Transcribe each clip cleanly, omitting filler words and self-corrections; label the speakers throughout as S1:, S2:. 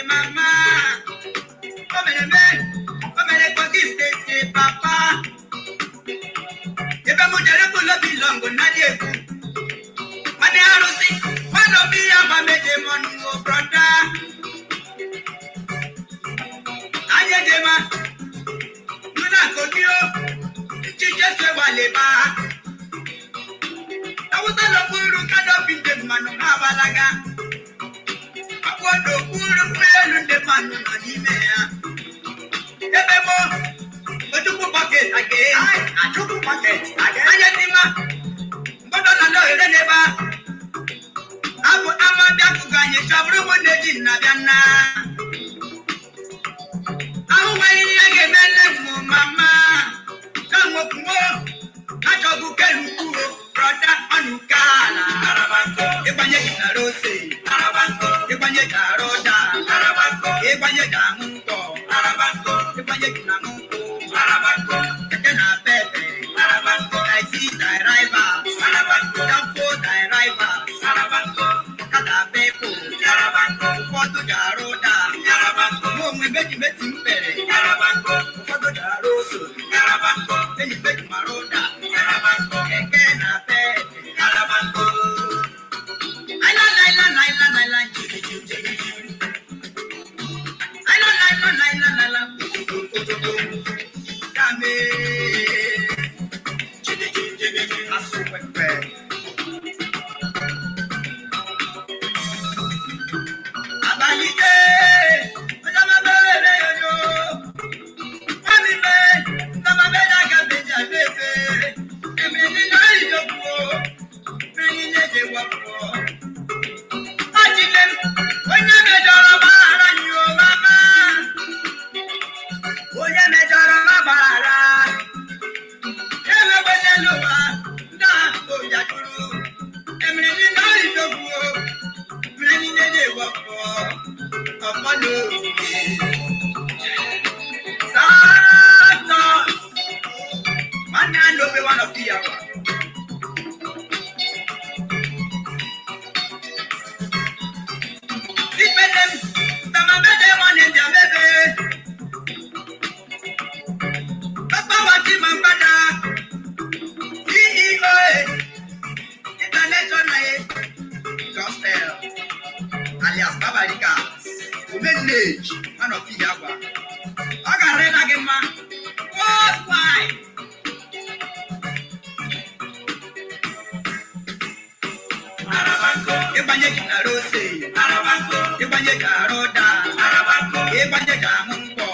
S1: Mama. O mere eme, o mere Kogi Steeti, papa. Ebe m jere kwulobi lọngụ na dị egwu. Nwanne arụsị, nwanne obi ya ma meje m ọnụ o brother. Anyị ejema, nuna Kogi o, nchiche se waleba. Awụsa n'okpuru canopy ndị mmanụ ha agbalaga. Akwụ n'okpuru ụgbọelu ndị mmanụ nọ n'ime ya. Ebe mo, Ojukwu bucket again.
S2: Achukwu bucket again.
S1: Anya n'ime, mgbọdọ na n'ohere n'ebe a. Abụ ama bịa kụga anyị chabụrụ ụmụnne ji nna bịa nna. Ahụ nwere ihe ga-eme nne m mama. Ka nwokwuo, achọgbu kelukwuo, brother ọnụka ala. Ịgbanye gị na rose, ịgbanye gị arụ ụda, ịgbanye gị aṅụ nkwọ, ịgbanye gị na aṅụ nkwụ, keke na pepe, taxi driver, danfo driver, ọkada people, ụfọdụ ga-arụ ụda, mụ onwe meji meti m pere, ụfọdụ ga-arụ ose, enyi meji mara ụda, keke na pepe. Aila laila laila laila jigiji jigiji. Aila laila laila laila ototo ototo. Kame. Jigiji jigiji asụ kpekpe. Abalị dee, onye ọma mere yoyo. Mami me, ndama me daga beja bebe. Emere ni na ijokuo, mmiri na-eje wapụọ. Achike m, onye mejọrọ gbaghara anyị o mama. Onye mejọrọ ma gbaghara. Emegbele n'ụwa, ndị ahụ ya jụrụ. Emere ni na ijokuo, mmiri na-eje wapụọ. Ọfọ n'oge. Satan! Nwanne a n'obe one of the yaba. Ipele m, tamabede nwanne ndị amebe. Papa wati mambada, CEO, International Gospel, alias Babalika, Omenej, man of Iyagba. Ọ gara ịda gị mma. Worldwide. Ịgbanye gị na rose, ịgbanye gị arụ ụda, ịgbanye gị aṅụ nkwọ,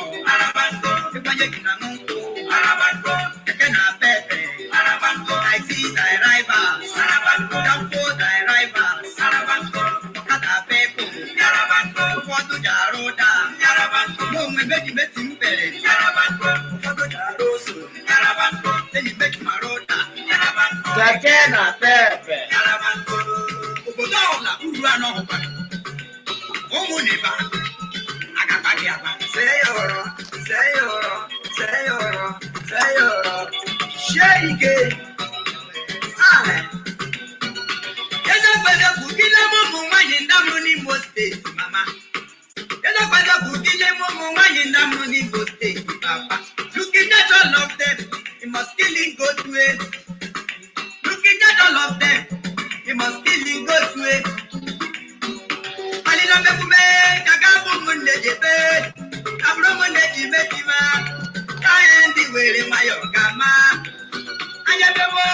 S1: ịgbanye gị na aṅụ nkwụ, keke na pepe, taxi driver, danfo driver, ọkada people, ụfọdụ ji arụ ụda, mụ onwe meji meti m pere, ụfọdụ ji arụ ose, enyi meji mara ụda,
S3: Keke na pepe.
S1: Obodo ọbụla uru anọ hụkwara ụmụ na ibe agakpa gị agba.
S2: Seyoro, seyoro, seyoro, seyoro. Shie ike.
S1: Ah. Ezekwezekwu gide m ụmụ nwaanyị ndị amụrụ n'Imo Steeti, mama. Ezekwezekwu gide m ụmụ nwaanyị ndị amụrụ n'Imo Steeti, papa. Looking at all of them, you must kill him go to it. Looking at all of them, you must kill him go to it. Alila mekume kaka bụ ụmụnne ji ebe abụrụ ụmụnne ji mejima ka anyị ndị were nwayọọ ka ma anya bewo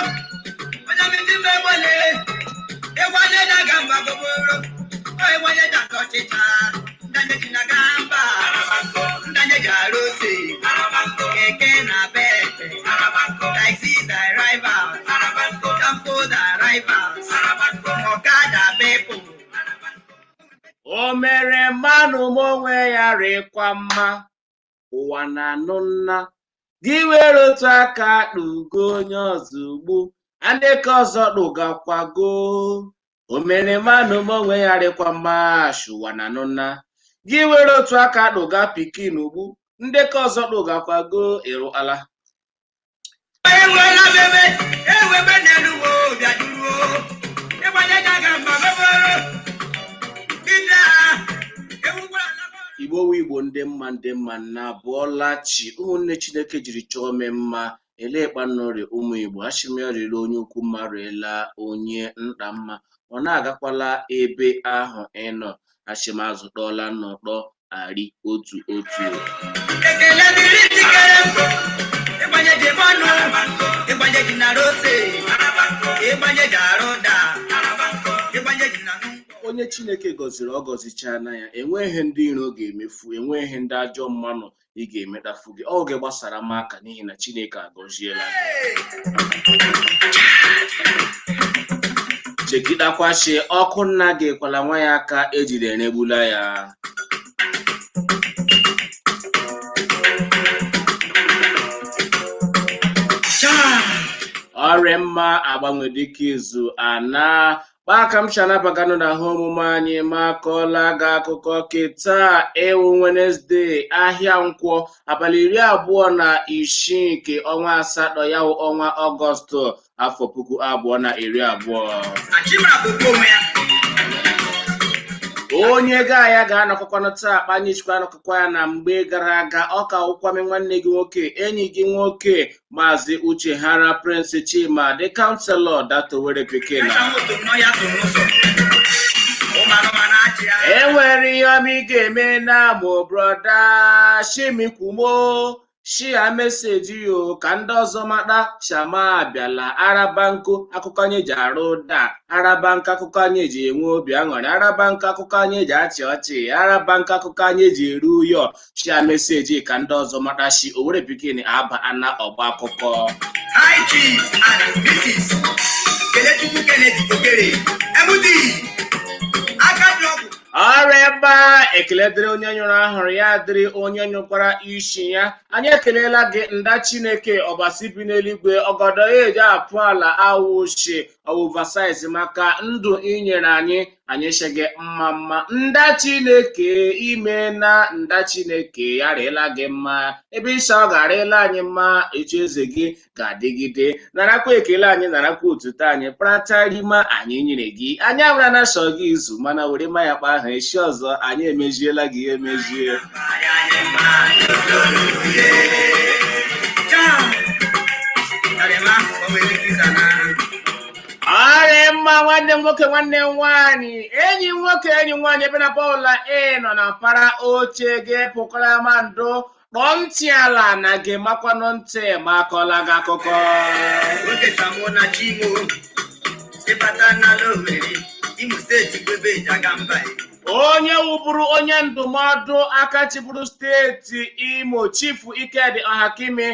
S1: onye mmiri mmegbole ịgbanye daga mba gbogboro ịgbanye daga ọchịcha ndanye ji na ga mba ndanye ji arụ ose keke na bete taxi driver, danfo driver, ọkada people.
S3: O mere mmanụ m onwe ya rịkwa mma, ụwa na-anụ nna. Gị were otu aka kpụgo onye ọzọ ugbu, ndị ka ọzọ kpụgakwago. O mere mmanụ m onwe ya rịkwa mma, ụwa na-anụ nna. Gị were otu aka kpụga pikin ugbu, ndị ka ọzọ kpụgakwago ịrụ ala.
S1: Enwela bebe ewebe n'eluwo bịajuruo ịgbanye daga mba bebere ide a ewukwara.
S3: Igbo wu Igbo, ndị mma, ndị mma na abụọla chi. Ụmụnne Chineke jiri chọọ mee mma elekpanọrị. Ụmụ Igbo, achịm ya rịrị onye ukwu mma, rịela onye nta mma. Ọ na-agakwala ebe ahụ ịnọ achịmazụtọla n'ụtọ ari otu otu.
S1: Ekele dịrị Chikere, ịgbanye ji mmanụ, ịgbanye ji na rose, ịgbanye ji arụ da, ịgbanye ji na nkwọ.
S3: Onye Chineke gọziri, ọ gọzichana ya. Enweghị ndị iro ga-emefu, enweghị ndị ajọ mmanụ ị ga-emetafu gị. Ọ gị gbasara m aka n'ihi na Chineke agọziela gị. Chegidakwachi ọkụ nna gị kwala nwa ya aka ejiri eregbula ya. Ọrịa mma agbanwe dịka izu ana kpaa ka m si anabaganụ na ha omume anyị ma kọọla gị akụkọ keta ewu Wenesde, ahịa Nkwọ, abalị 26 nke ọnwa asatọ, ya wụ ọnwa Ọgọstụ, afọ 2020.
S1: Achịmara bụ onwe ya.
S3: Onye gaa ya ga-anọkọkwanụ taa kpanye chikwa anọkọkwa ya na mgbe gara aga. Ọ ka wụkwame nwanne gị nwoke, enyi gị nwoke, Maazị Uche Hara Prince Chima, the counselor Datowere Pikin.
S1: Kacha moto nọ ya so n'ụzọ. Ụmụ anụmanụ achị ya.
S3: Enwere ihe ọma ị ga-eme na mụ brother shimikwumo shia message yo ka ndị ọzọ mata shama abịala. Araba nkụ akụkọ anyị ji arụ ụda, araba nkụ akụkọ anyị ji enwe obi aṅụrị, araba nkụ akụkọ anyị ji achị ọchị, araba nkụ akụkọ anyị ji eru ụyọ. Shia message ka ndị ọzọ mata shi Owerri Pikin aba ana ọgba akụkọ.
S1: High Chief and Mrs. Kelechukwu Kennedy Okere, MD, aka dị ọgwụ.
S3: Ọrịa mba, ekele dịrị onye nyụrụ ahụrụ ya, dịrị onye nyụkwara isi ya. Anyị ekelela gị, nda Chineke ọbasi bi n'eluigwe, ọgọdọ ya eji apụ ala awụshi oversize maka ndụ inyere anyị. Anyị sị gị mma mma, nda Chineke, ime na nda Chineke ya rịela gị mma. Ebe ịsha ọ ga-arịla anyị mma, echi eze gị ga-adịgide. Narakwa ekele anyị, narakwa otuto anyị, pratarima anyị nyere gị. Anyị amara na sọ gị izu mana were mmanya kpa ahụ echi ọzọ. Anyị emeziela gị emezie. Ọrịa mma, nwanne m nwoke, nwanne m nwaanyị, enyi m nwoke, enyi m nwaanyị, ebe na bọọlụ ị nọ na mpara oche gị pụkọrọ ma ndụ kpọọ ntị ala na gị makwanụ ntị ma akọla gị akụkọ.
S1: Oge Samo na Chimo ịbata n'ala Owerri, Imo Steeti bụ ebe eji aga mba.
S3: Onye wụbụrụ onye ndụmọdụ aka chịbụrụ steeti Imo, Chifu Ikedi Ọhakimi,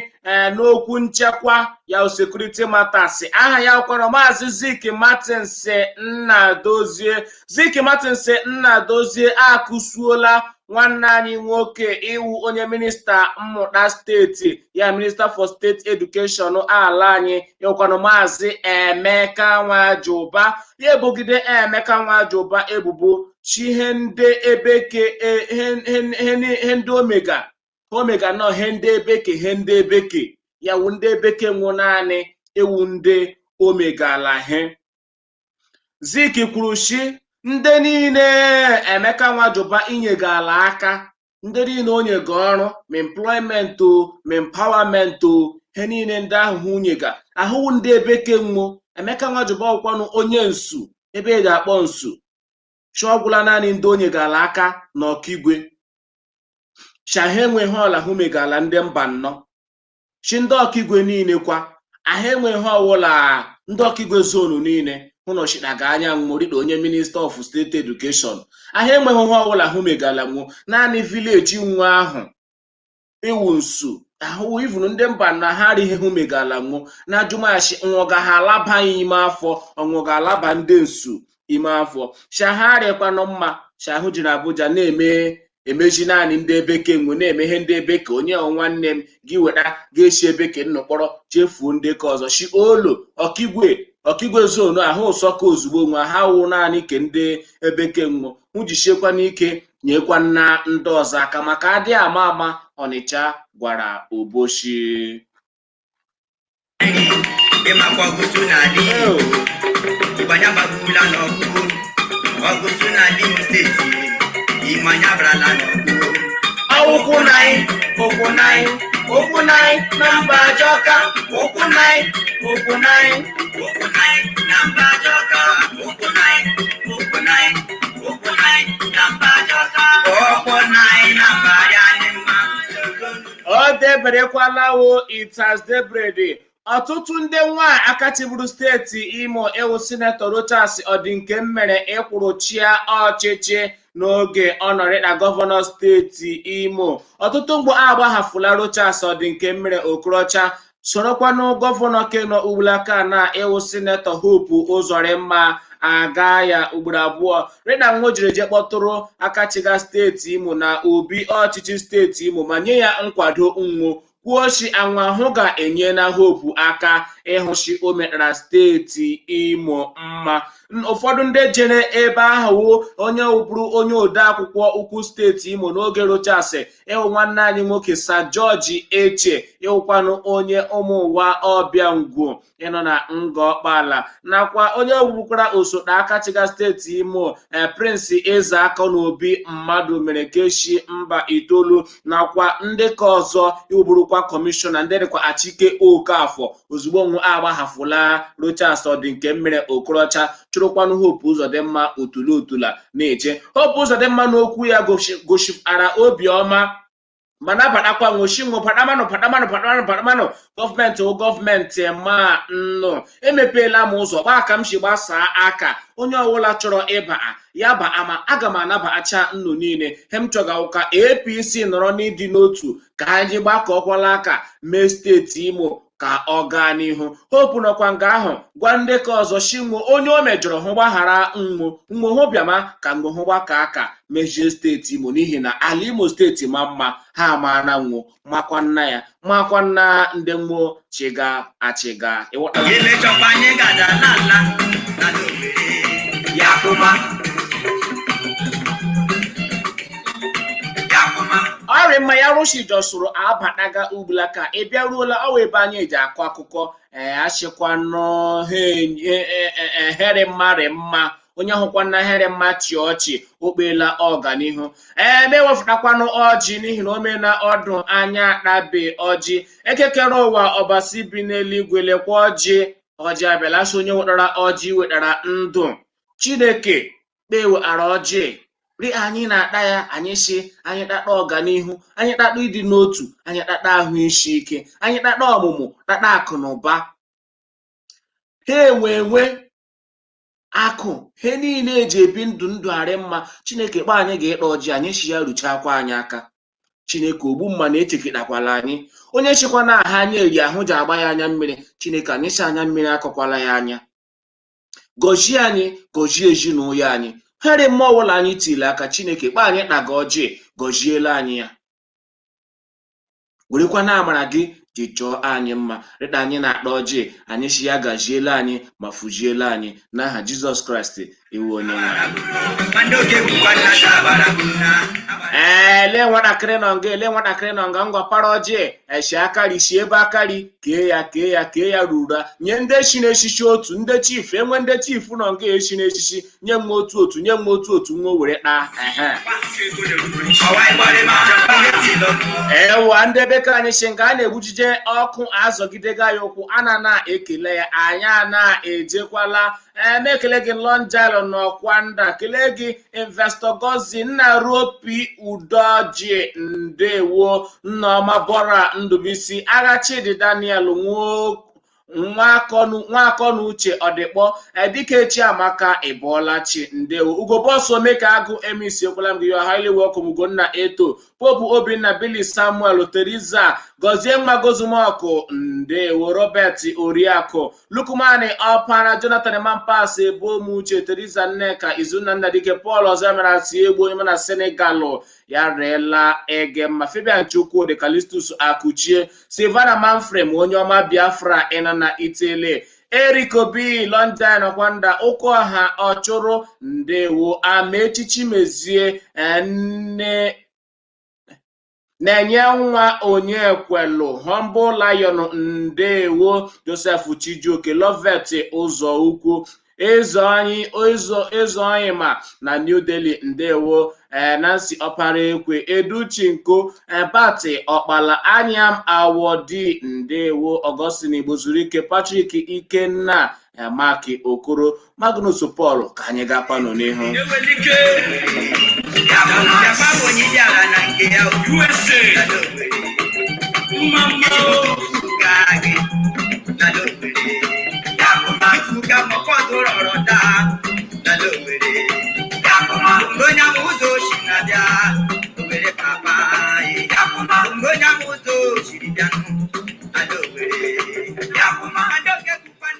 S3: n'okwu nchekwa ya, security matters, aha ya kwara Maazị Zik Martins Nnadozie. Zik Martins Nnadozie akụsuola nwanne anyị nwoke iwu onye minista mmụta steeti ya, Minister for State Education ala anyị, ịkwanụ Maazị Emeka Nwajuba. Ya ebogide Emeka Nwajuba ebubo chi ihe ndị ebeke, ihe ndị omega omega nọ, ihe ndị ebeke, ihe ndị ebeke ya wu ndị ebeke nwụ naanị ewu ndị omega ala he. Zik kwuru shi ndị niile Emeka Nwajuba inyegala aka, ndị niile onye ga ọrụ ma employment o ma empowerment o, ihe niile ndị ahụ hụ nyega ahụwụ ndị ebeke nwụ. Emeka Nwajuba ọkwanụ onye nsu ebe e ga-akpọ nsu chọọgwụla naanị ndị onye gara aka na Ọkigwe shaha enweghị ọla hụ megala ndị mba nnọọ chi ndị Ọkigwe niile kwa ahụ enweghị ọwụla ndị Ọkigwe zone niile hụ na ọchịtaga anya nwụ dịka onye Minister of State Education ahụ enweghị ihe ọwụla hụ megala nwụ naanị village nwa ahụ iwu nsu ahụ ivunu ndị mba na ha righị hụ megala nwụ na ajụmachi nwụ ga ha alaba ime afọ ọnwụ ga-alaba ndị nsu ime afọ shagharịkwanụ mma shahụ jiri Abuja na-eme emeji naanị ndị ebeke nwe na-eme ihe ndị ebeke onye nwanne m gị weta ga-esi ebeke nnọkpọrọ chefuo ndị ka ọzọ shi olo Ọkigwe Ọkigwe zone ahụ ụsọka ozugbo nwa ha wụ naanị ke ndị ebeke nwụ hụ jisiekwa n'ike nyekwa nna ndị ọzọ aka maka adị ama ama. Ọnịcha gwara Oboshi.
S1: Ịmakwa ọgụsụ n'ala Igbo, ịgbanya gbagbula n'ọgụgụ ọgụsụ n'ala Imo Steeti, ịmanya abarala n'ọgụgụ.
S3: Ụkwụ nanyị, ụkwụ nanyị, ụkwụ nanyị na mba ajọka. Ụkwụ nanyị, ụkwụ nanyị,
S1: ụkwụ nanyị na mba ajọka. Ụkwụ nanyị, ụkwụ nanyị, ụkwụ nanyị na mba ajọka. Ụkwụ nanyị na mba dị anyị mma.
S3: Ọ deberekwala wo, it has debrede. Ọtụtụ ndị nwa akachiburu steeti Imo, ewu Sinetọ Rochas Ọdịnkemmere, ịkwụrụ chia ọchịchị n'oge ọ nọrọ na gọvanọ steeti Imo. Ọtụtụ mgbe agbahafụla Rochas Ọdịnkemmere Okorocha, sorokwanụ gọvanọ Keno ugbulaka na ewu Sinetọ Hope Ụzọrịmma aga ya ugboro abụọ. Rena nwo jiri je kpọtụrụ akachiga steeti Imo na obi ọchịchị steeti Imo ma nye ya nkwado nwo, kwuo shi anwụ ahụ ga-enye na Hope aka ịhụshi o metara steeti Imo mma. Ụfọdụ ndị jere ebe ahụ wụ onye bụrụ onye ode akwụkwọ ukwu steeti Imo n'oge Rochas, ịhụ nwanne anyị nwoke Sir George Eche, ịhụkwanụ onye ụmụ ụwa ọbịa ngwu ịnọ na Ngọkpala, nakwa onye wukwara osote aka chiga steeti Imo, Prince Eze Akọ na Obi mmadụ mere keshi mba itoolu, nakwa ndị ka ọzọ iwuburukwa kọmishọna ndị dịkwa Achike Okafọ. Ozugbo nwu agbahafụla Rochas Ọdịnkemmere Okorocha, chụrụkwanụ Hope Ụzọdịmma otula otula na-eche. Hope Ụzọdịmma n'okwu ya gosipụtara obiọma ma nabatakwa nwoshinwo patamanụ patamanụ patamanụ patamanụ gọọmenti wụ gọọmenti ma nnụ emepeela m ụzọ gbaa ka m si gbasaa aka. Onye ọbụla chọrọ ịba ya ba ama, aga m anabacha nnụ niile. He m chọga ka APC nọrọ n'ịdị n'otu, ka anyị gbakọkwala aka mee steeti Imo ka ọ gaa n'ihu. Hope nọkwa nga ahụ gwa ndị ka ọzọ shinwo onye o mejọrọ hụ gbaghara nwo nwo hụ bịama ka mgbe hụ gbakọ aka mejie steeti Imo, n'ihi na ala Imo steeti ma mma ha amaara nwo makwa nna ya makwa nna ndị nwo chiga achịga. Ịghọtala?
S1: Imechọkwa anyị gada n'ala na n'Owerri. Yakuma. Yakuma.
S3: Ọrịa mma ya rụshi jọsụrụ abataga ugbula ka ị bịaruola ọwa ebe anyị eji akọ akụkọ. Ee, achịkwanụ here mma mma onye hụkwana here mma chị ọchị okpela ọganihu. Ee, na-ewepụtakwanụ ọjị n'ihi na o meela ọdụ anya akpabe ọjị ekekere ụwa. Ọbasi bi n'eluigwe, lekwa ọjị. Ọjị abịala sị onye wetara ọjị wetara ndụ. Chineke kpewara ọjị ri anyị na-akpa ya, anyị si anyị kpata ọganihu, anyị kpata ịdị n'otu, anyị kpata ahụ isi ike, anyị kpata ọmụmụ, kpata akụ na ụba, ha enwe enwe akụ he niile eji ebi ndụ ndụ arị mma. Chineke kpa anyị ga-ịkpa ọjị anyị si ya ruchakwa anyị aka. Chineke ogbu mma na echekịtakwala anyị onye chịkwa na aha anya eri ahụ ji agba ya anya mmiri. Chineke anyị si anya mmiri akọkwala ya anya. Gọzie anyị, gọzie ezinụlọ anyị, here mma ọbụla anyị tiri aka. Chineke kpa anyị kpaga ọjị, gọziela anyị ya, werekwa na amara gị ji chọọ anyị mma. Rịta anyị na-akpa ọjị anyị si ya gaziela anyị ma fuziela anyị n'aha Jizọs Kraịst iwu onye nwe anyị.
S1: Nwanne oke bụkwa nna tabara na.
S3: Ee, lee nwatakịrị nọ nga, ele nwatakịrị nọ nga. Ngwa, para ọjị eshi akari si ebe akari kee ya, kee ya, kee ya rura nye ndị chi na-echichi otu ndị chief enwe ndị chief nọ nga echi na-echichi. Nye m otu otu, nye m otu otu nwa were kpaa ehe.
S1: Ọwa ịgbọrị ma ihe ti lọ.
S3: Ewa ndị be ka anyị si nga a na-egbujije ọkụ azọgidega ya ụkwụ a na na-ekele ya anyị a na-ejekwala eme ekele gị Lonjalo n'Ọkwanda, kelee gị Investor Gozi nna Ruopi Udoji, ndewo Nneọma Bora Ndubisi Agha Chidi Daniel Nwakọnuche Ọdịkpọ Dike Chiamaka Ịbọọlachi, ndewo Ugo Bọsụ Omeka Agụ Emisi ekwela m gị. You are highly welcome. Ugonna Eto Pope Obinna Billy Samuel Teresa Gọzie Nwa Gozumọkụ, ndewo Robert Oriakụ Lukumani Ọpara Jonathan Mampas Ebomuche Teresa Nneka Izunna Nnadike Paul Ọzọmara si egbu onye na Senegal ya reela ege mma. Fabian Chukwudi Calistus Akuchie Silvana Manfrem onye ọma Biafra ịnọ na Itele Eric Obi London Kwanda Ụkọha Ọchụrụ, ndewo Amechi Chimezie nne na-enye nwa Onyekwelu Humble Lion, ndewo Joseph Chijioke Lovet Ụzọ Ukwu. Ezeonyima na New Delhi, ndewo. Ee, Nancy Ọpara Ekwe, Educhinko, Bati Ọkpala, Anyam Awodi, ndewo. Augustine Igbozurike, Patrick Ikenna, Mark Okoro, Magnus Paul, ka anyị gakwanụ n'ihu.
S1: Ewelike. Yaba bụ onye isi ala na nke ya.
S4: USA. Mma mma o.
S1: Gaa gị na l'Owerri. Ifuga mọkọdụ rọrọ daa na l'Owerri. Mgbe onye ama ụzọ oshi na-abịa, Owerri papa anyị. Mgbe onye ama ụzọ oshiri bịanụ na l'Owerri.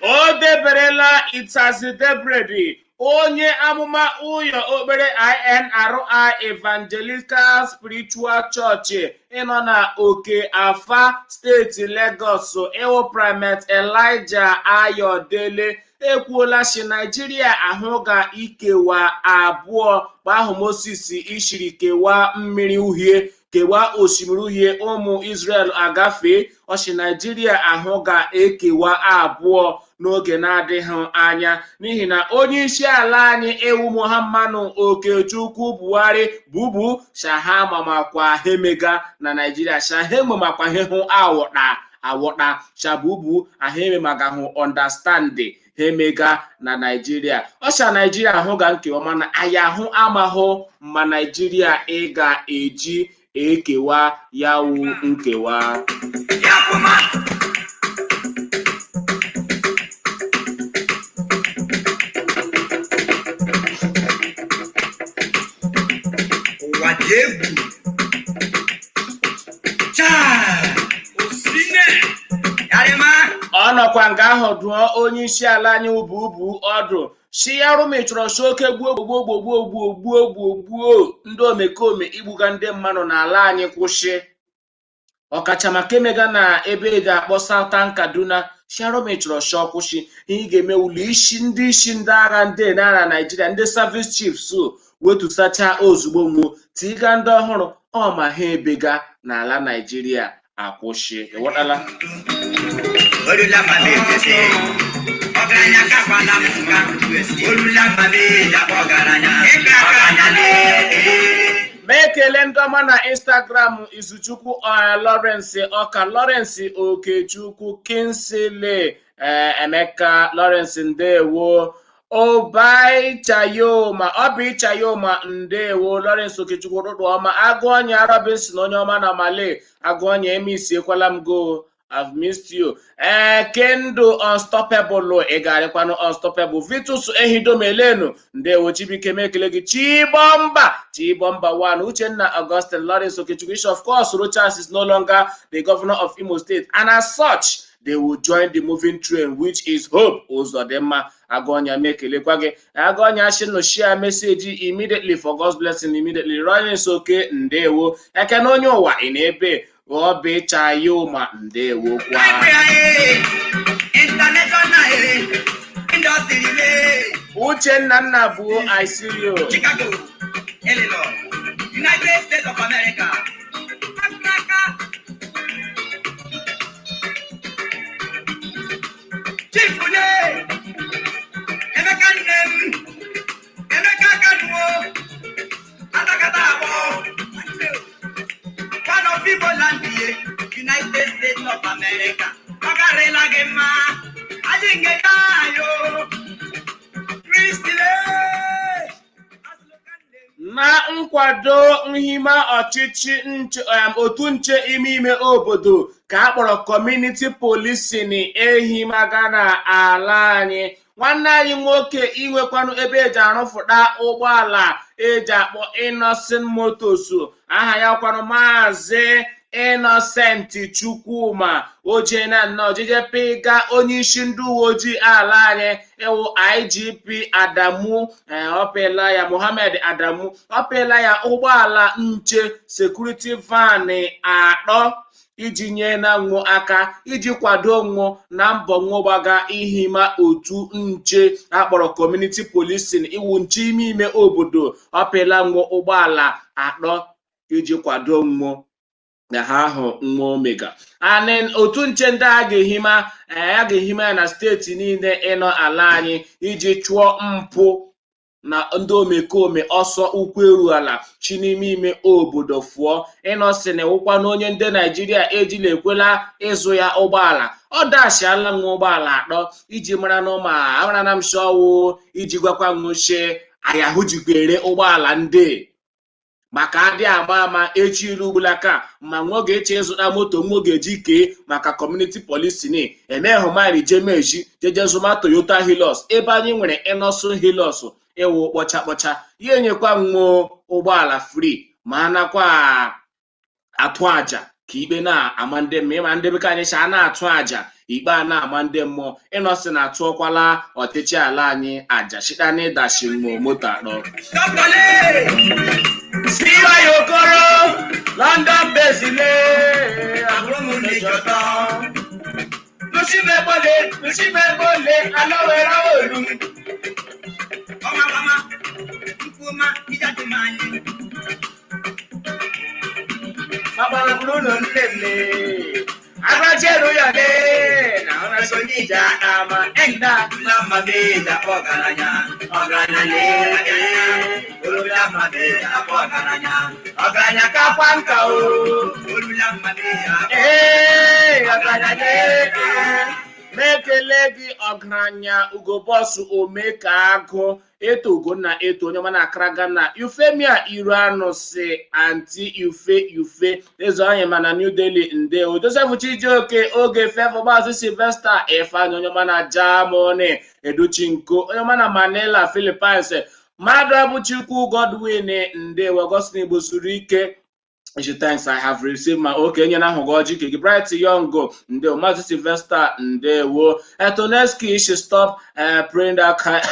S3: O deberela Itazidebredi, onye amụma ụyọ okpere INRI Evangelical Spiritual Church ịnọ na Oke Afa, steeti Lagos, ịwụ Primate Elijah Ayodele, ekwuola si Naijiria ahụ ga ikewa abụọ ahụ Moses ishiri kewaa mmiri uhie, kewaa osimiri uhie, ụmụ Israel agafee. Ọchị Naijiria ahụ ga-ekewa abụọ n'oge na-adịghị anya, n'ihi na onye isi ala anyị ewu Muhammadu Okechukwu Buhari bubu shahama makwa hemega na Naijiria shaheme makwa hehu awọta awọta shabubu ahememagahụ understand hemega na Naijiria. Ọsha Naijiria ahụ ga nkewa, mana anyị ahụ amahụ ma Naijiria ị ga-eji ekewa ya wu nkewa.
S1: Ụwa dị egwu. Chaa!
S4: Osine.
S1: Yarịma!
S3: Ọ nọkwa nga ahụ dụọ onye isi ala anyị ubu ọdụ si ya rụmịchọrọ si oke gbuo gbuo gbuo gbuo gbuo gbuo gbuo gbuo ndị omekome igbuga ndị mmadụ n'ala anyị kwụsị, ọkacha maka emega na ebe eji akpọ Southern Kaduna. Sharomechọrọ shọ kwụsị. Ihe ị ga-eme wụlụ isi ndị isi ndị agha ndị na Naijiria, ndị service chiefs, wetusacha ozugbo nwuo tiga ndị ọhụrụ ọ ma ha ebega n'ala Naijiria akwụsị. Ịghọtala?
S1: Olula mama efese. Ọgaranya kakwala m nka. Olula mama ejakwa ọgaranya. Ọgaranya lee.
S3: Ma ekele ndị ọma na Instagram: Izuchukwu Lawrence Ọka, Lawrence Okechukwu, Kingsley, Emeka Lawrence, ndewo. Obichayoma, Obichayoma, ndewo. Lawrence Okechukwu, ụtụtụ ọma. Agụọnya Robinson, onye ọma na Malay. Agụọnya emisi ekwala m go. I've missed you. Ee, Kendo Unstoppable, ị ga-arịkwanụ Unstoppable. Vitus Ehidomelenu, ndewo. Chibuike, m ekele gị. Chibomba, Chibomba 1, Uchenna Augustine, Lawrence Okechukwu. Of course, Rochas is no longer the governor of Imo State, and as such, they will join the moving train, which is Hope Uzodimma. Agụọnya, m ekelekwa gị. Agụọnya shinu share message immediately for God's blessing immediately. Lawrence Oke, ndewo. Ekene onye ụwa ị na-ebe Obichayoma, ndewo kwa.
S1: International industry le.
S3: Uchenna Nnabuo, I see you.
S1: Chicago, Illinois, United States of America. Africa. Chief Ule, Emeka nne m, Emeka Kanuo, Atakata Abo, One of Igbo land, United States of America. Ọ garịla gị mma, adị nke ayo, Kristi lee.
S3: Na nkwado nhima ọchịchị otu nche ime ime obodo ka a kpọrọ community policing ehimaga na ala anyị, nwanne anyị nwoke inwekwanụ ebe eji arụfụta ụgbọala eji akpọ Innocent Motors, aha ya kwanụ Maazị Innocent Chukwuma, oje na nnọọ jeje pịga onye isi ndị uwe ojii ala anyị ịwụ IGP Adamu. Ọpịla ya Mohammed Adamu, ọpịla ya ụgbọala nche security van atọ iji nye na nwụ aka iji kwado nwụ na mbọ nwụ gbaga ihima otu nche akpọrọ community policing, iwu nche ime ime obodo. Ọpịla nwụ ụgbọala atọ iji kwado nwụ. Na ha ahụ nwa omega anị otu nche ndị a ga-ehima, a ga-ehima ya na steeti niile ịnọ ala anyị iji chụọ mpụ na ndị omekome ọsọ ụkwụ eru ala chi n'ime ime obodo fụọ. Ịnọsị na wụkwa na onye ndị Naijiria ejila ekwela ịzụ ya ụgbọala, ọ dashiala nwa ụgbọala atọ iji mara na ụma amara na m ọwụ iji gwakwa nwuchie ayahụ jikwere ụgbọala ndị maka adị ama ama echi ilu ugbulaka ma nwa oge eche ịzụta moto nwa oge eji kee maka community policing emeghụmari jemeji jeje zụma Toyota Hilux ebe anyị nwere Innoson Hilux ịwụ kpọcha kpọcha ya enyekwa nwa ụgbọala free ma anakwa atụ aja ka ikpe na-ama ndị mmụọ. Ịma ndị bekee anyị si a na-atụ aja ikpe a na-ama ndị mmụọ. Ịnọsị na-atụọkwala ọchịchị ala anyị aja shita na ịdashi mmụọ moto atọ.
S1: Dọ́kítọ̀lé.
S3: Siwa Okoro, London bezile.
S1: Àbúrò mu ní jọ̀tọ̀.
S3: Lusimebole, Lusimebole, alowera olu.
S1: Ọmọ mama, nkwuma ìjáde máa ní.
S3: Papa Bruno Nlele. Abajeru yale, na ona sonija ama enda.
S1: Lamade dàpọ̀ ọ̀garanya. Ọ̀garanya lé. Olùlámàdé dàpọ̀ ọ̀garanya.
S3: Ọgaranya kakwa nka o.
S1: Olùlámàdé dàpọ̀.
S3: Ee, ọgaranya le. Mekele gị ọgaranya Ugo Bọsụ Omeka Agụ Eto Ugonna Eto onye ọma na Accra Ghana, Euphemia Iru Anụsị Anti Ufe Ufe Eze anyị mana New Delhi, ndewo. Joseph Chijioke Oge Fefọ Maazị Sylvester Ifeanyị onye ọma na Germany, Educhinko onye ọma na Manila, Philippines, Mmadụ Abụchukwu Godwin, ndewo. Augustine Igbo suru ike. Ishi thanks, I have received my okay. Nye na ahụ gị ọjị ke gị. Bright Young, ndewo. Maazị Sylvester, ndewo. Etoneski she stop praying that kind.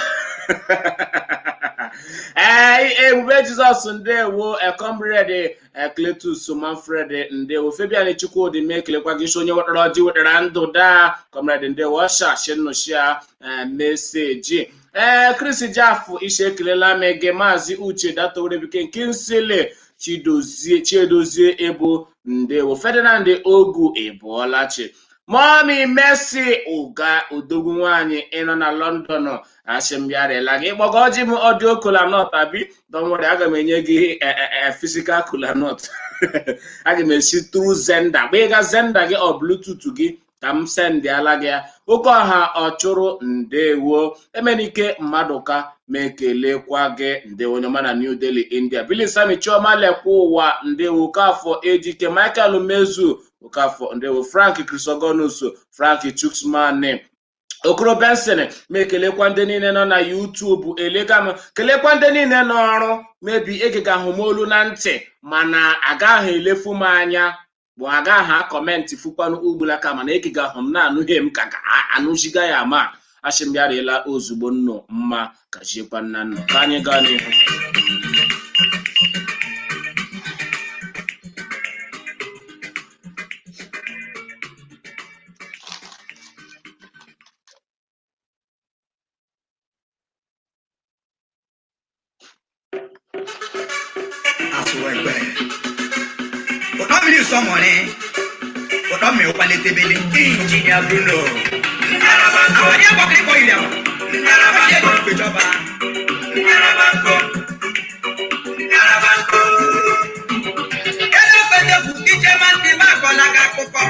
S3: Ee, Ebube Jizọs, ndewo. Comrade Cletus Manfred, ndewo. Fabian Chukwudi m ekelekwa gị. Isi onye wetara ọjị wetara ndụ daa. Comrade, ndewo. Ọsha shinụshia meseji. Ee, Chris Jafụ isi ekelela m gị. Maazị Uche Datorebike Kinsile Chidozie Chiedozie Ebo, ndewo. Ferdinand Ogu Ebụọlachi. Mommy Mercy Ụga odogwu nwaanyị ịnọ na London, asị m bịarịla gị ịkpọga ọjị m audio kolanut abi. Don't worry, aga m enye gị physical kolanut. Aga m esi through Xender gba ịga Xender gị ọ Bluetooth gị ka m sendịala gị ya. Oke ọha ọ chụrụ, ndewo. Emenike Mmadụka ma ekelekwa gị, ndewo, onye ọma na New Delhi, India. Billy Sami Chioma lekwa ụwa, ndewo. Okafọ Ejike Michael Mezu Okafọ, ndewo. Frank Crisogonus Frank Chuksman Okoro Benson ma ekelekwa ndị niile nọ na YouTube. Eleka m kelekwa ndị niile n'ọrụ mebi egega ahụ m olu na ntị mana agaghị elefu m anya bụ agaghị akọmentị fukwanụ ugbulaka mana ekega ahụ m na-anụghị m ka ga-anụziga ya ma asị m bịarịla ozugbo nnụ mma kachiekwa nna nnụ ka anyị gaa n'ihu.
S1: Àsùwẹ̀gbẹ̀. Ọ̀dọ́ mi ní sọmọ ni. Ọ̀dọ́ mi ò palẹ̀ tebele. Engineer Bruno. Àwọn ẹ̀yẹ́ bọ̀ kíkọ ilẹ̀ o. Àwọn ẹ̀yẹ́ gbèjọba. Eléfẹ́sẹ̀kù kíjẹ́ máa ń ti máa kọ́ lága kókọ́.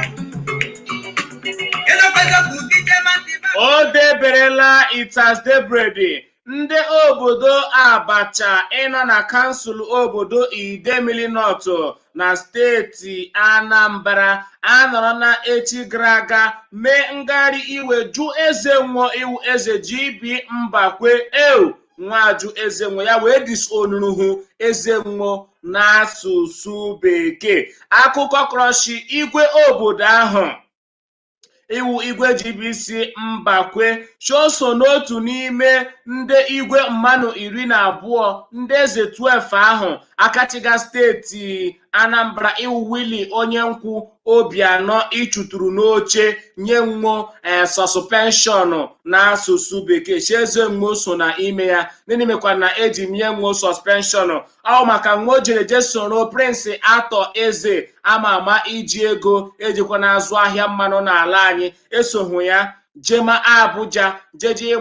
S1: Eléfẹ́sẹ̀kù kíjẹ́ máa ń ti máa.
S3: O deberela itas debrede ndị obodo Abacha ịnọ na kansụl obodo Idemili North na steeti Anambra anọrọ na echi gara aga mee ngagharị iwe jụ eze nwụọ iwu eze GB Mbakwe eu nwajụ eze nwe ya wee disonuhu eze nwụọ n'asụsụ bekee. Akụkọ krọshi igwe obodo ahụ iwu igwe GBC Mbakwe so n'otu n'ime ndị igwe mmanụ 12 ndị eze 12 ahụ. Akachiga steeti Anambra iwili onye nkwụ Obianọ ịchụtụrụ n'oche nye nwo suspension n'asụsụ bekee. Si eze nwo so na ime ya nene mekwa na eji nye nwo suspension ọ maka nwo jere je soro Prince Atọ Eze ama ama iji ego ejikwa na-azụ ahịa mmanụ n'ala anyị, esoghị ya jema Abuja jeje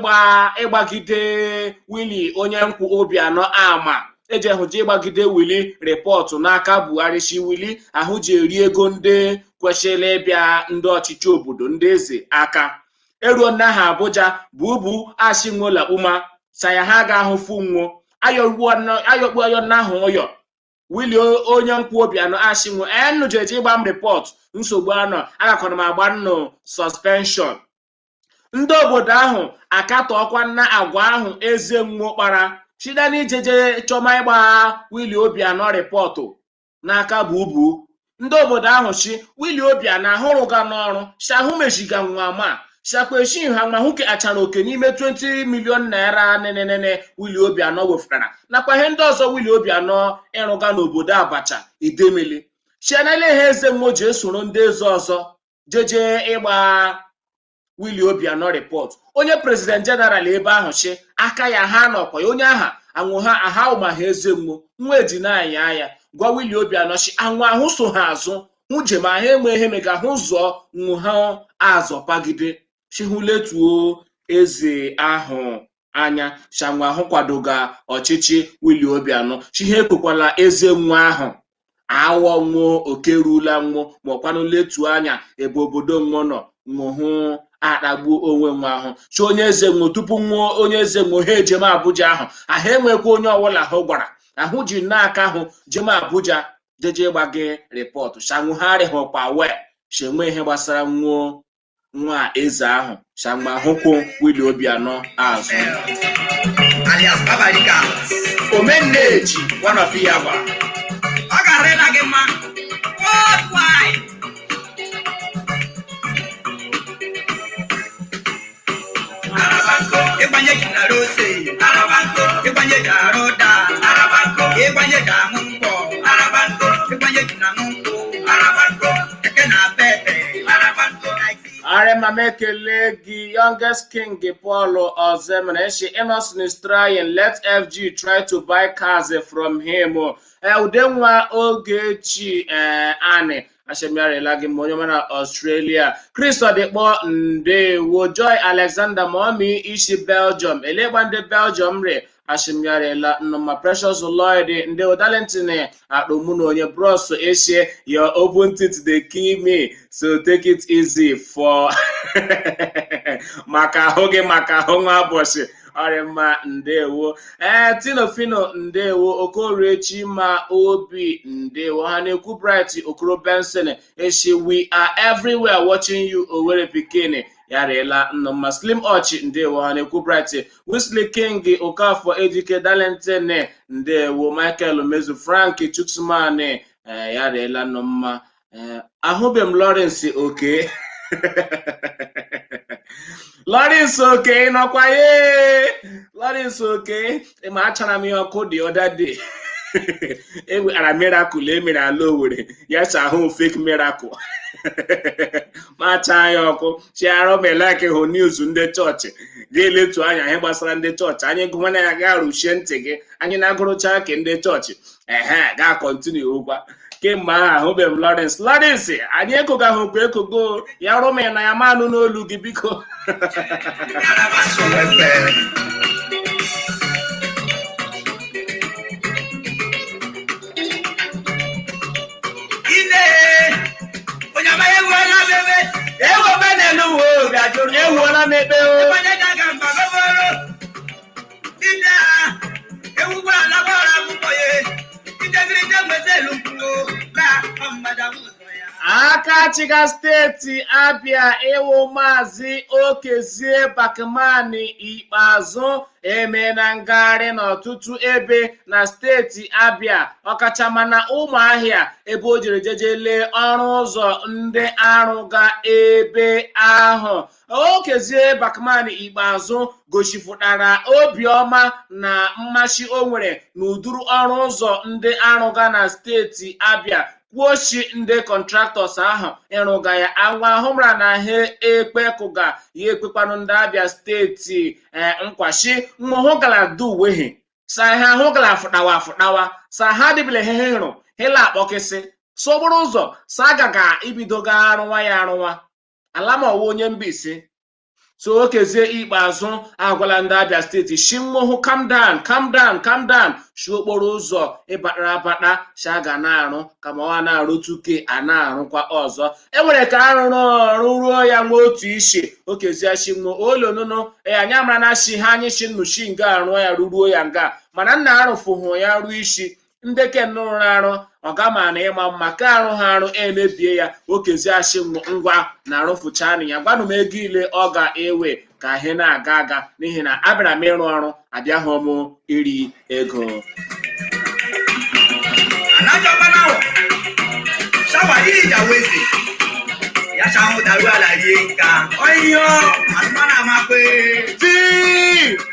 S3: ịgbagide Willie onye nkwụ Obianọ ama ejehụ je ịgbagide Willie report n'aka Buhari, si Willie ahụ ji eri ego ndị kwesịrị ịbịa ndị ọchịchị obodo ndị eze aka eruo nna ha Abuja bubu ashinwola uma saya ha ga-ahụfu nwo ayọkpu ayọ nna ahụ ụyọ Willie onye nkwụ Obianọ ashinwo enu jeje ịgba m report nsogbu anọ agakwana m agba nnụ suspension. Ndị obodo ahụ akatọkwa nna agwa ahụ eze nwo kpara site n'ijeje chọma ịgba Willie Obianọ report n'aka bubu. Ndị obodo ahụ si Willie Obianọ ahụrụga n'ọrụ si ahụ meziga nwa ma shakweshi ha ma hụ achara oke n'ime 20 million naira nenenene Willie Obianọ wefutara nakwa ihe ndị ọzọ Willie Obianọ ịrụga n'obodo Abacha Idemili chianele ha eze nwo ji esoro ndị eze ọzọ jeje ịgba Willie Obianọ report. Onye president general ebe ahụ chi aka ya ha nọkwa ya onye aha anwụ ha aha ma ha eze nwo nwa ejinanya ya gwa Willie Obianọ chi anwụ ahụ so ha azụ hụ jem ahụ enwe ihe mega hụ zụọ nwụ ha azọpagide chi hụ letuo eze ahụ anya shanwa ahụ kwadoga ọchịchị Willie Obianọ chi ha ekwekwala eze nwa ahụ awọ nwụọ oke rula nwụọ ma ọkwanụ letuo anya ebe obodo nwụọ nọ nwụhụ akpagbuo onwe nwa ahụ chi onye eze nwụọ tupu nwụọ onye eze nwụọ ha ejem Abuja ahụ ahụ enwekwa onye ọbụla ahụ gwara ahụ ji n'aka ahụ jem Abuja jeje ịgba gị report shanwụgharịghịkwa wee si enwe ihe gbasara nwụọ nwa eze ahụ shanwa ahụkwụ Willie Obianọ azụ.
S1: Alias Babalika.
S3: Omenneji one of Iyagba.
S1: Ọ ga-arịla gị mma. Worldwide. Ịgbanye ji na rose. Ịgbanye ji arụ ụda. Ịgbanye ji aṅụ nkwọ. Ịgbanye ji na aṅụ nkwụ. Keke na pepe.
S3: Are mama ekele gị youngest king Paul Ozemene she Innocent is trying, let FG try to buy cars from him. Udenwa Ogechi Ani ashemiarela gị ma onye ọma na Australia. Chris Odikpo ndewo. Joy Alexander Momi isi Belgium elegba ndị Belgium re ashemiarela nnụma. Precious Lloyd ndewo. Darlington akpọmụ na onye bros esie your open teeth dey kill me, so take it easy for maka ahụ gị maka ahụ nwa ụbọchị ọrịmma ndewo. Tino Fino ndewo. Okorie Chima Obi ndewo. Ha na-ekwu Bright Okoro Benson eshi we are everywhere watching you Owerri pikin ya rịela nnụmma. Slim Ọchị ndewo. Ha na-ekwu Bright Wesley King Okafor Ejike Darlington ndewo. Michael Mezu Frank Chuksman ya rịela nnụmma. Ahụbeghị m Lawrence Oke. Lawrence Oke nọkwa ye Lawrence Oke ma achara m ihe ọkụ the other day enwetara miracle emere ala Owerri ya sa ahụ fake miracle ma chaa ya ọkụ chiara melaki hụ news ndị chọọchị ga-eletu anya ihe gbasara ndị chọọchị anyị gụwana ya gaa ruchie ntị gị anyị na-agụrụcha ke ndị chọọchị ehe gaa continue ụgwa kemgbe ahụ ahụbeghị m Lawrence. Lawrence anyị ekogahụkwa ekogo ya rụm na ya manụ n'olu gị biko.
S1: Sowebe. Ine. Onye amaghị ewuola m ebe.
S3: Ewu n'elu uwe obi ajụrụ ewuola m ekpe o.
S1: Ịgbanye ji aga mba beboro. Ine a. Ewugbara gbara akwụkwọ ya. Idegiride nweta elu nkwụ. Ka ọ mmadụ ahụ ụzọ ya.
S3: Aka. Aka chịga steeti Abịa ịwụ Maazị Okezie Bakmani Ikpeazụ emeela ngagharị n'ọtụtụ ebe na steeti Abịa, ọkachama na Ụmụahịa, ebe o jere jeje lee ọrụ ụzọ ndị arụga ebe ahụ. Okezie Bakmani Ikpeazụ gosipụtara obiọma na mmasị o nwere n'ụdịrị ọrụ ụzọ ndị arụga na steeti Abịa, kwuochi ndị contractors ahụ ịrụga ya anwa ahụmara na ha ekpekụga ya ekpekwanụ ndị Abịa steeti nkwashi nwụhụ gara duwehe sa ha ahụ gara fụtawa afụtawa sa ha dịbile he hụrụ hịla akpọkịsị so okporo ụzọ sa agaga ibido ga arụwa ya arụwa ala ma ọwụ onye Mbaise. So Okezie Ikpeazụ agwala ndị Abịa steeti shi nwụhụ calm down, calm down, calm down, shi okporo ụzọ ịbatara abata shi aga na-arụ kama ọ na-arụ tuke a na-arụkwa ọzọ. Enwere ka arụrụ ọrụ ruo ya nwa otu ishi. Okezie shi nwo olonụnụ ee anyị amara na shi ha anyị shi nnu shi nga arụọ ya ruruo ya nga, mana nna arụfụhụ ya ruo isi ndị ke rụrụ arụ ọgama na ịma mma ka arụ ha arụ emebie ya. Okezie shi ngwa na arụfụchanụ ya, gwanụ m ego ile ọ ga-ewe ka ihe na-aga aga, n'ihi na abịara m ịrụ ọrụ, abịaghị m iri ego.
S1: Alájọpánáwọ̀ ṣàwárí ìyàwó èsè yàtọ̀ dàrú àlàyé nǹka ọ̀yọ́ àlùmọ́nà máa pé.
S3: Tí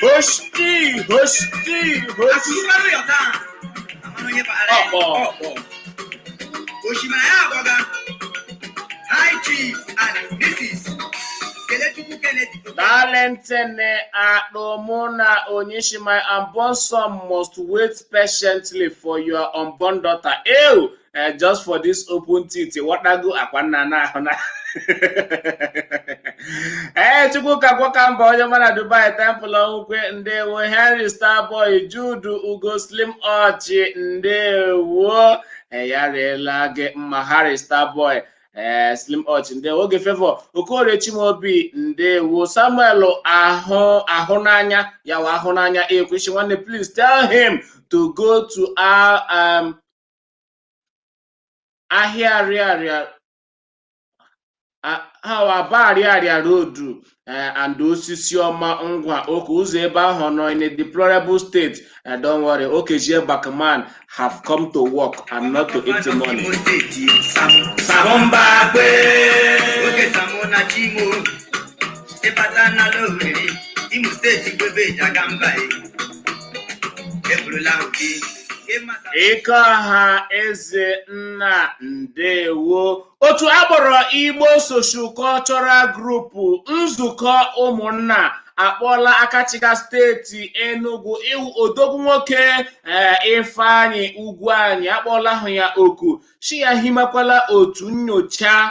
S3: hosti hosti hosti.
S1: Àkùrúkọ ló yọ̀ tán àmọ́ ló yẹ bàárẹ̀.
S3: Ọ̀pọ̀.
S1: Ọ̀pọ̀ òṣìmọ̀lá yà àbọ̀gá High Chief and Mrs. Kelechukwu Kennedy.
S3: Darlington Akpomuna Onyeshi, my unborn son must wait patiently for your unborn daughter. Ew! Just for this open teeth. What go akwa na ahụ na. Ee, Chukwuka Gwakamba onye ọma na Dubai, Temple Onwukwe, ndewo. Henry Starboy, Jude Ugo, Slim Ọchị, ndewo. Ya riela gị mma, Harry Starboy, ee, Slim Ọchị, ndewo. Oge Favor Okorie Chimaobi, ndewo. Samuel ahụ ahụ n'anya ya wa ahụ n'anya ekwechi nwanne, please tell him to go to our ahịa Ariaria how Aba Ariaria Road and Osisi Ọma Ngwa oke ụzọ ebe ahụ nọ in a deplorable state. Don't worry, Okezie Bakman have come to work and not to eat money.
S1: Imo Steeti Sam.
S3: Sahụmba kwe.
S1: Oge Samu na Chimo ịbata n'ala Owerri, Imo Steeti gbebe ịjaga mba e eburula obi.
S3: Ike ọha eze nna, ndewo. Otu akpọrọ Igbo Social Cultural Group, nzukọ ụmụnna, akpọọla Akachiga steeti Enugu iwu odogwu nwoke Ifeanyi Ugwuanyi, akpọọla ahụ ya oku shi ya himekwala otu nyocha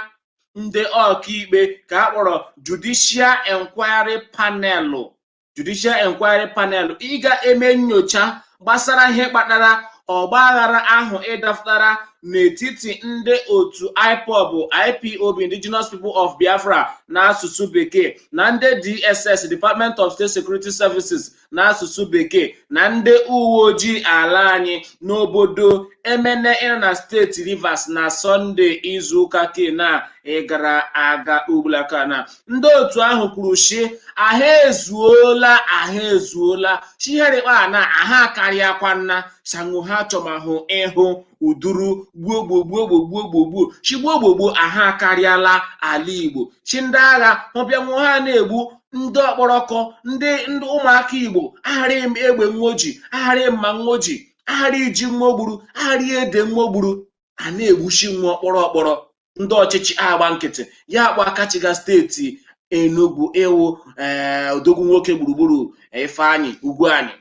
S3: ndị ọkaikpe ka a kpọrọ Judicial Enquiry Panel, Judicial Enquiry Panel, ịga eme nyocha gbasara ihe kpatara ọgbaghara ahụ ịdapụtara n'etiti ndị otu IPOB, IPOB, Indigenous People of Biafra n'asụsụ bekee, na ndị DSS, Department of State Security Services n'asụsụ bekee, na ndị uwe ojii ala anyị n'obodo Emene ịnọ na steeti Rivers na Sọnde izuụka kena ịgara aga ugbulaka. Na ndị otu ahụ kwuru shi ahụ ezuola, ahụ ezuola, chiherikpa na aha karịakwanna sango ha chọmahụ ịhụ uduru gbuo gbuo gbuo gbuo gbuo gbuo gbuo chi gbuo gbuo gbuo aha akarịala ala Igbo, chi ndị agha hụbịanwu ha na-egbu ndị ọkpọrọkọ ndị ndị ụmụaka Igbo aghara egbe nwoji, aghara mma nwoji, aghara iji nwa ogburu, aghara ede nwa ogburu, a na-egbuchi nwa ọkpọrọ ọkpọrọ. Ndị ọchịchị agba nkịtị ya akpọ Akachiga steeti Enugu ịwụ ee odogwu nwoke gburugburu Ifeanyi Ugwuanyi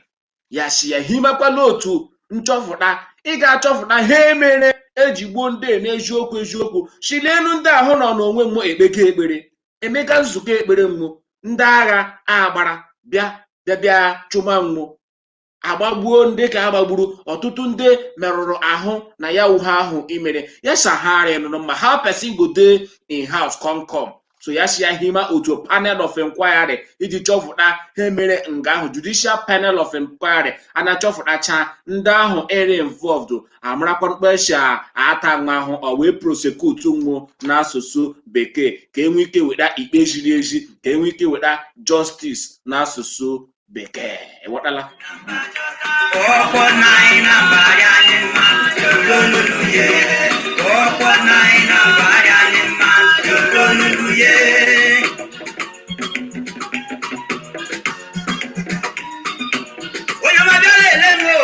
S3: ya si ya himekwala otu nchọfụta ị ga-achọfụta ha emere eji gbuo ndị n'eziokwu eziokwu chilenu ndị ahụ nọ n'onwe mmụọ ekpeke ekpere emeka nzukọ ekpere mmụọ ndị agha agbara bịa bịa bịa chụma mmụọ agbagbuo ndị ka agbagburu ọtụtụ ndị merụrụ ahụ na ya wuhe ahụ imere ya sahara nụrụ mma. How person go dey in house come come So ya si ya hima otu panel of inquiry iji chọpụta ihe mere nga ahụ, judicial panel of inquiry a na-achọpụtacha ndị ahụ ere involved, amarakwa mkpesi ata nwa ahụ, ọ wee prosecute nwụ n'asụsụ Bekee, ka enwee ike weta ikpe ziri ezi, ka enwee ike weta justice n'asụsụ Bekee. Ịghọtala?
S1: Ọ̀pọ̀ náírà bàrẹ̀ anyị mma lolulu ye. Ọ̀pọ̀ náírà bàrẹ̀ anyị mma lolulu ye. Onye ọma bịara ele m o,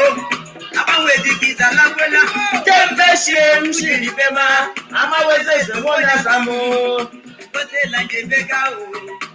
S1: agbanwe dịka ịzalakwela.
S3: Kemgbe shie m shiri bema amaweze eze nwonya zamụ.
S1: Otela njebega o,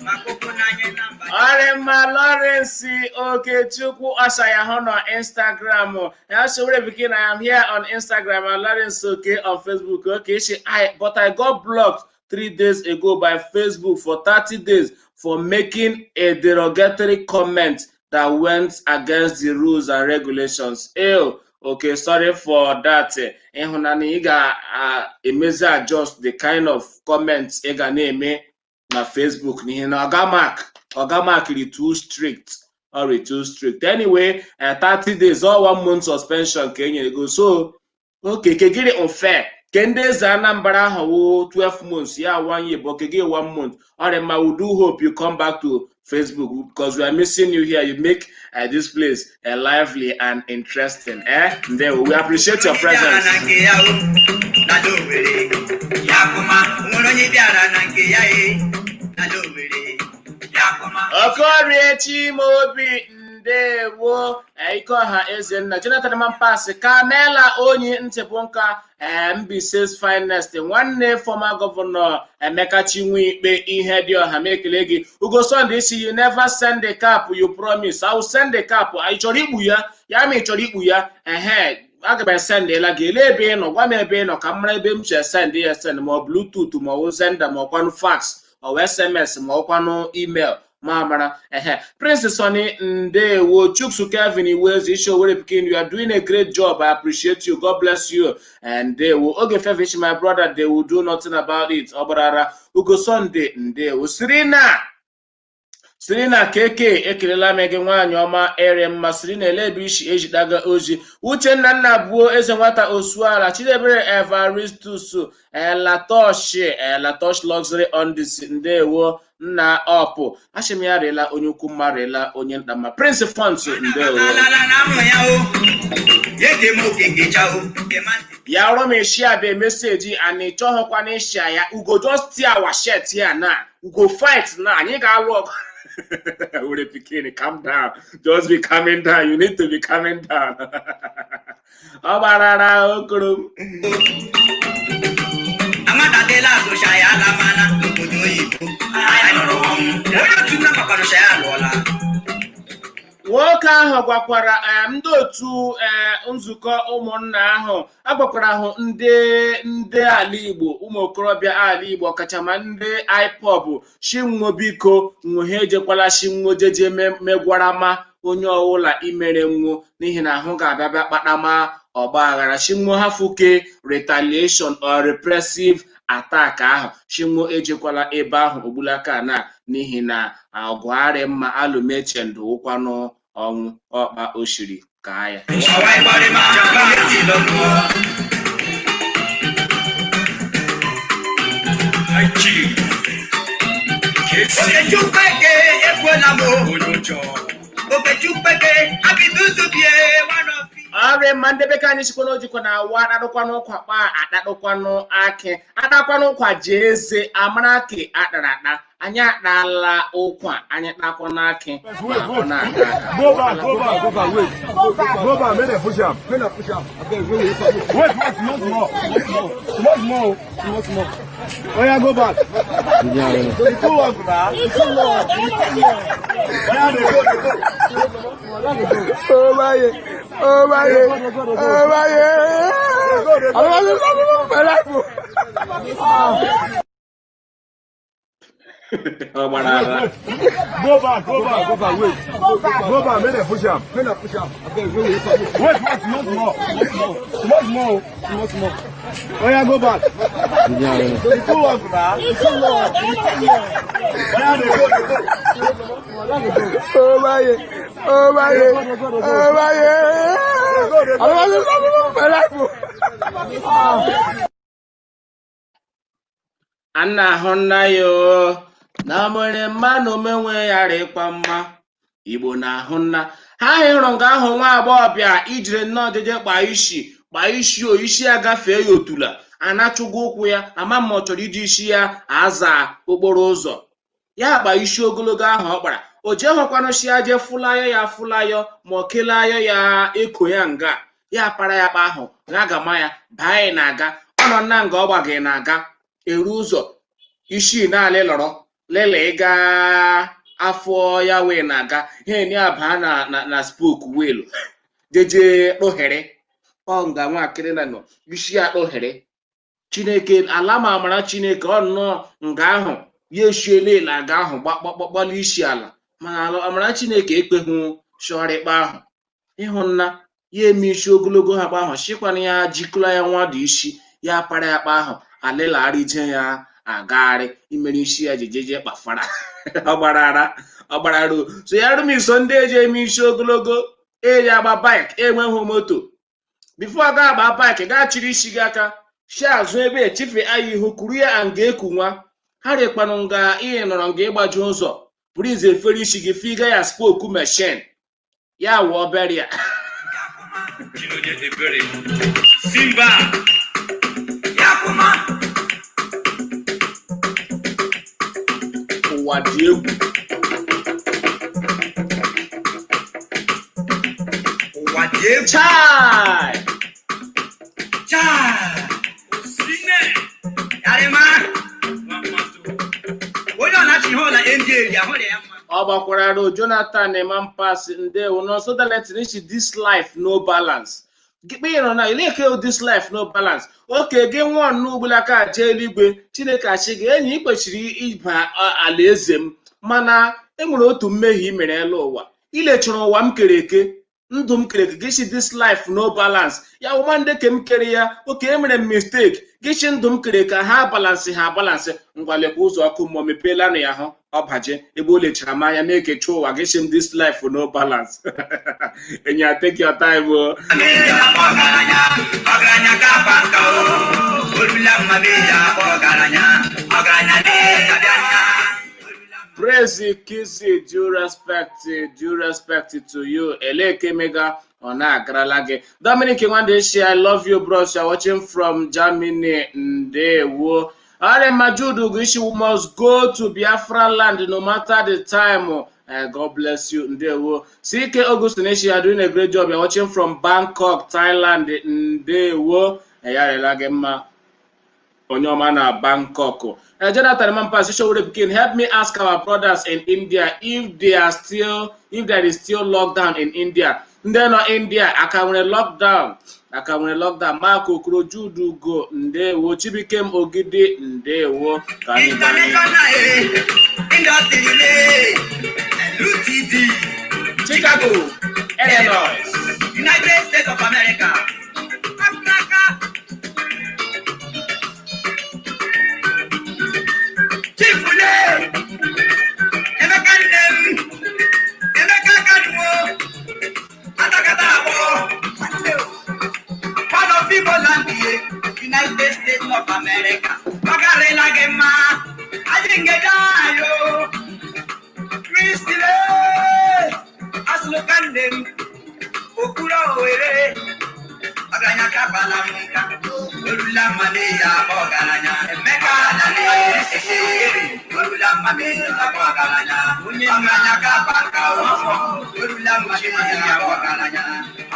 S1: maka ụkwụ n'anya na mba.
S3: Ọrịmma Lawrence Okechukwu Ọsaya hụ na Instagram. Ya sowere bekee na I am here on Instagram and Lawrence Oke on Facebook. Okay, she I but I got blocked 3 days ago by Facebook for 30 days for making a derogatory comment that went against the rules and regulations. Ew. Okay, sorry for that. Ịhụnanya ị ga-emezi adjust the kind of comments ị ga na-eme na Facebook, n'ihi na Oga Mark dị too strict or too strict. Anyway, 30 days or one month suspension ka e nyere go. So, okay, ke gịnị unfair? Ke ndị eze Anambra ahụ wụ 12 months, ya one year, but ke gị one month. Ọ dị mma, we do hope you come back to Facebook because we are missing you here. You make this place lively and interesting. Eh? Ndewo, we appreciate your
S1: Onye bịara
S3: presence.
S1: na nke ya o, na Owerri, ya kụma. Nwere onye bịara na nke ya e, na Owerri, ya kụma.
S3: Okorie Chimaobi, ndewo. Ikeọha Ezenna Jonathan Mampasị Kamela Onyi Ntịbụnka, Mbaise finest, nwanne former governor Emeka Chinwikpe ihe dị ọha, m ekele gị. Ugo Sunday isi, "You never send the cap you promise." I will send the cap. Ị chọrọ ikpu ya? Ya ma ị chọrọ ikpu ya, ehe, aga m esendịla gị. Ele ebe ị nọ? Gwa m ebe ị nọ ka m mara ebe m si esend ya esend, ma ọ Bluetooth, ma ọ bụ Xender, ma ọ kwanụ fax, ọ bụ SMS, ma ọ kwanụ email, ma mara. Ehe, Prince Sonny, ndewo. Chuksu Kevin Iwezi Isho Owerri Pikin, "You are doing a great job. I appreciate you. God bless you." Ndewo. Oge Fevish, "My brother, they will do nothing about it." Ọ gbarara. Ugo Sunday, ndewo. Sirina Sirina Keke, ekelela m gị, nwaanyị ọma ere mma. Sirina, ele ebe isi ejitaga ozi? Uchenna nna buo eze nwata osuala Chidebere Evaristus Elatosh Elatosh Luxury Ondis, ndewo. Nna ọpụ achịm ya rịla onye ukwu mma, rịla onye nta mma. Prince Font, ndewo.
S1: Alala na amụ ya o, ege m okekecha o, gema ntị.
S3: Ya ọrụ m share be message and ị chọghịkwana ịshare ya, we go just tear our shirt here now. We go fight now. Anyị ga-alụ ọgụ. Were pikin, calm down. Just be calming down. You need to be calming down. Ọ gbarara okoro m.
S1: Amadadela azụcha ya alamala n'obodo oyibo. Anyị nụrụ ọnwụ. Onye otu nna makwanụcha ya alụọla.
S3: Nwoke ahụ gwakwara ndị otu nzukọ ụmụnna ahụ, agwakwara ahụ ndị ala Igbo, ụmụ okorobịa ala Igbo, ọkachama ndị IPOB, shinwo biko nwo ha ejekwala shinwo jeje megwarama onye ọwụla imere nwo, n'ihi na ahụ ga-abịa bịa kpatama ọgba aghara. Shinwo ha fuke retaliation or repressive attack ahụ, shinwo ejekwala ebe ahụ ogbulaka na, n'ihi na ọgụ arị mma alụmeche ndụ ụkwanụ ọnwụ ọkpa oshiri kaa ya.
S1: Àwa ìbọ̀rẹ̀ máa jàmbá létí lọ́kọ́.
S4: Achi. Kesi.
S1: Okechukwu ekwela m o.
S4: Onye ụjọ.
S1: Okechukwu abiduzu bie one of
S3: Ọrịa mma ndị bekee anyị sikwa n'ojikwa na awa akpakpụkwanụ ụkwa kpa akpakpụkwanụ akị akpakwanụ ụkwa ji eze amara akị akpara akpa. Anyị akpala ụkwa, anyị kpakwanụ akị
S5: Wait,
S3: ma ọ
S5: wait.
S3: na-aka aka.
S5: Go back, go back, go back, wait. Go back, make them push am. Make them push am. Abeg, wait, wait, wait, wait, small, small. Small, small, small, small. Oya, go back. E too long na. E too long. Oya, dey go, dey go.
S2: Oh my, oh my, oh my. I don't know my life.
S3: Ọ gbara ara.
S5: Go back, go back, go back, wait. Go back, make them push am. Make them push am. Abeg, wait, wait, wait, wait, small, small. Small, small, small, small. Oya, go back. E too long na. E too long. Oya, dey go, dey go.
S2: Oh my, oh my, oh my. I never see my life oh.
S3: A na-ahụ nna ya oo, na mere mma na omenwe ya rịkwa mma. Igbo na-ahụ nna ha hụrụ nga ahụ nwa agbọghọbịa ijiri nnọọ jeje kpaa isi, kpaa isi o isi ya gafee ya otula anachụgo ụkwụ ya ama ma ọ chọrọ iji isi ya aza okporo ụzọ ya kpaa isi ogologo ahụ ọ kpara o jee hụkwanụ shi ya jee fụlayọ ya fụlayọ ma ọ kelayọ ya eko ya nga ya para ya kpa ahụ gagama ya baa ya na-aga ọ nọ na nga ọ gbaghị na-aga eru ụzọ isi naanị lọrọ lele ịga afọ ya wee na-aga ihe ni abaa na spoke wheel jeje kpụghere ọ nga nwakịrị na nọ isi ya kpụghere. Chineke ala ma amara Chineke ọ nnọọ nga ahụ ya eshiela ele aga ahụ gbakpọkpọkpọla isi ala mana amara Chineke ekweghị shọrịkpa ahụ ịhụ nna ya eme isi ogologo ha kpa ahụ shikwana ya jikọla ya nwa dị isi ya para ya kpa ahụ alịlagharịje ya agagharị imere isi ya jejeje kpafara ọgbarara ọgbarara so ya rumiso ndị eji eme isi ogologo eji agba bike enweghị moto before ga agba bike gaa chiri isi gị aka shi azụ ebe echife anya ihu kuru ya nga eku nwa ha rịkpanụ nga ị nọrọ nga ịgbaji ụzọ buru ize efere isi gị figa ya spoku machine ya wụọ beria.
S4: Chinonye Ebere. Simba.
S1: Yakuma.
S3: Ụwa dị egwu.
S1: Ụwa dị egwu.
S3: Chai.
S1: Chai.
S4: Osine.
S1: Yarima.
S4: Nwammadụ.
S1: Onye ọ na-achị ihe ọla ndị eri ahụ dị ya mma.
S3: Ọ gbakwara ro Jonathan Emampas ndewo n'ọsọ daletin isi this life no balance gịkpe ịnọ na ileke this life no balance oke gị nwụọ n'ugbulaka jee eluigwe Chineke achị gị enyi ị kwesịrị ịba alaeze m mana enwere otu mmehie i mere elu ụwa ilechara ụwa m kere eke ndụ m kere eke gị si this life no balance ya wụma ndị ke m kere ya oke emere m mistake gị si ndụ m kere eke ha balance ha balance ngwalekwa ụzọ ọkụ mmụọ mepeelanụ ya hụ ọbaje ebe o lechara m anya na-ekecha ụwa gị si m this life no balance enyi ya take your time o.
S1: Ọgaranya, ọgaranya ga-aba nka o. Olula mma ya ọgaranya, ọgaranya na-abịa nna.
S3: Praise Kizzy, due respect to you. Eleke Mega ọ na-agarala gị. Dominic Nwandeshi, I love you bros. You are watching from Germany. Ndewo. Arema Jude Uguishi, we must go to Biafra land no matter the time. God bless you. Ndewo. CK Augustine, you are doing a great job. You are watching from Bangkok, Thailand. Ndewo. Ya rela gị mma. Onye ọma na Bangkok. Jonathan Mampas, Showore Pikin, help me ask our brothers in India if there is still lockdown in India. Ndị nọ India aka nwere lockdown, aka nwere lockdown. Mark Okoro Jude Ugo, ndewo. Chibuikem Ogidi, ndewo. Ka anyị gaa n'ihu.
S1: International industry LTD.
S3: Chicago, Illinois.
S1: United States of America. Africa. Chief Ule. Emeka nne m. Emeka Kadwo. Atakata abụọ. One of Igbo land, United States of America. Ọ garịla gị mma. Adị ngeje ayo. Kristi le. Asụlụka nne m. Okpuru Owere. Ọgaranya kabala m nka. Olula mmadụ ya ọgaranya. Emeka Olula mmadụ ya ọgaranya. Ọgaranya kaba nka o. Olula mmadụ ya ọgaranya.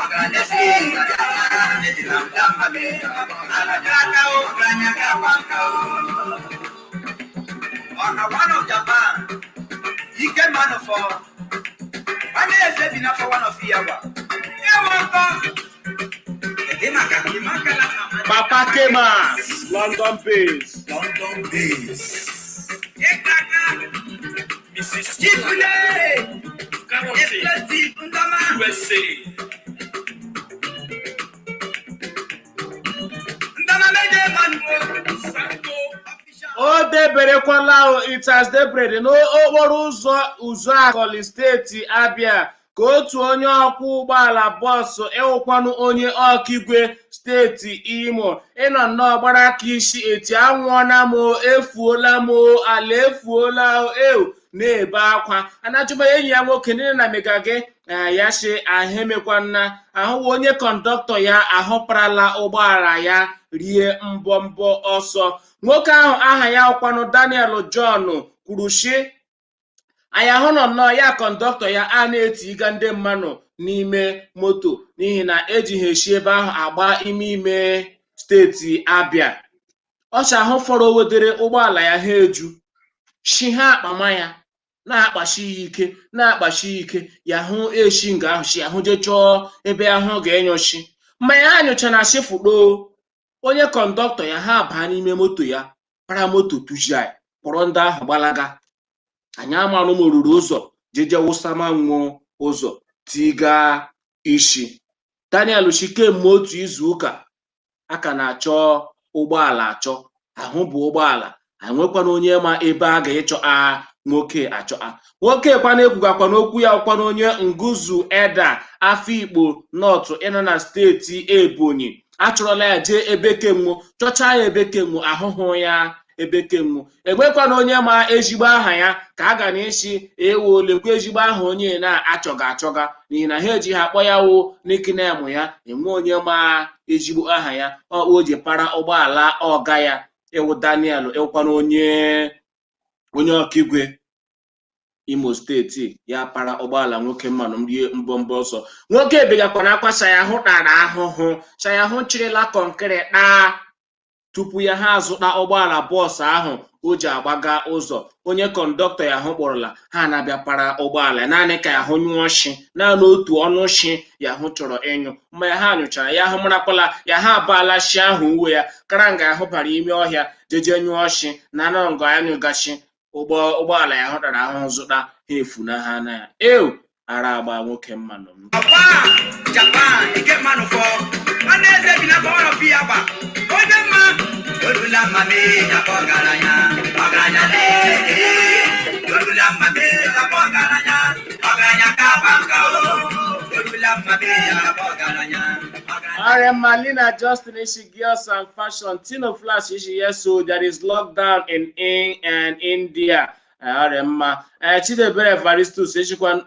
S1: Ọgaranya si olula mmadụ ya ọgaranya. Ọgaranya kaba nka o. Ọka one of Japan. Ike mmanụ fọ. Nwanne eze bi n'afọ one of Iyawa. Ewa nkọ.
S3: Papa Kemas, London base.
S4: London base. Mrs.
S1: Chifule.
S4: Carroty,
S1: Explosive Ndoma.
S4: USA.
S1: Ndoma.
S3: Deberekwala o, it has debred n'okporo ụzọ Uzuakọlị, steeti Abịa, ka otu onye ọkwọ ụgbọala bọọsụ ịwụkwanụ onye Ọkigwe, steeti Imo, ịnọ nnọọ gbara aka isi eti anwụọna m o, efuola m o, ala efuola o, ew, na-ebe akwa. Anajụba enyi ya nwoke niile na mega gị ya shi ahụ emekwana ahụwa onye kọndọktọ ya ahụparala ụgbọala ya rie mbọmbọ ọsọ. Nwoke ahụ aha ya ọkwanụ Daniel John kwuru shi anyị ahụ nọ nnọọ ya kọndọktọ ya a na-etiga ndị mmanụ n'ime moto n'ihi na ejighị esi ebe ahụ agba ime ime steeti Abịa. Ọcha ahụ fọrọ wedere ụgbọala ya ha eju shi ha akpama ya na-akpachi ya ike, na-akpachi ya ike, ya hụ eshi nga ahụ shi ahụ jee chọọ ebe ahụ ga-enyochi mmanya ha nyocha na shifụdo onye kọndọktọ ya ha baa n'ime moto ya para moto tujia kpọrọ ndị ahụ gbalaga. Anyị amarụ ma oruru ụzọ jeje wụsama nwụọ ụzọ tiga isi. Daniel shi kemgbe otu izu ụka a ka na-achọ ụgbọala achọ ahụ bụ ụgbọala enwekwana onye ma ebe a ga-ịchọ a nwoke achọ a nwoke kwana ekwugakwa n'okwu ya kwana onye Nguzu Eda, Afikpo Nọtụ, ịnọ na steeti Ebonyi. Achọrọla ya jee ebe kemgbe chọcha ya ebe kemgbe ahụhụ ya ebe kemgbe enwekwana onye ma ezigbo aha ya ka a ga na-esi ewu lekwa ezigbo aha onye na-achọga achọga n'ihi na ha eji ha akpọ ya wụ nickname ya. Enwe onye ma ezigbo aha ya o ji para ụgbọala ọga ya ịwụ Daniel ịwụkwana onye onye Ọkigwe, Imo steeti, ya para ụgbọala nwoke mmanụ m rie mbọmbọ ọsọ. Nwoke ebegakwana akwa sayahụ tara ahụhụ sayahụ chịrịla kọnkịrị taa tupu ya ha azụta ụgbọala bọọsụ ahụ o ji agbaga ụzọ. Onye kọndọktọ ya hụ kpọrọla ha na-abịa para ụgbọala naanị ka ya hụ nyụọ shi naanị otu ọnụ shi ya hụ chọrọ ịnyụ mmanya ha nyụchara ya hụ marakwala ya ha abaala shi ahụ uwe ya kara nga ahụ bara ime ọhịa jeje nyụọ shi na anọ nga anyụgashi ụgbọala ya hụ tara ahụhụ zụta ha efu na ha na ya ew ara agba nwoke mmanụ m.
S1: Ọkwa Japan ike mmanụ fọ nwanne eze bi na bọrọ bi agba onye mma olula mma mee akpọ ọgaranya ọgaranya lee olula mma mee akpọ ọgaranya ọgaranya ka agba nka o olula mma mee akpọ ọgaranya ọgaranya.
S3: Alright, Malina Justin Ishi Girls and Fashion. Tino Flash Ishi, yes, so there is lockdown in and India. Alright, ma. Chidebere Evaristus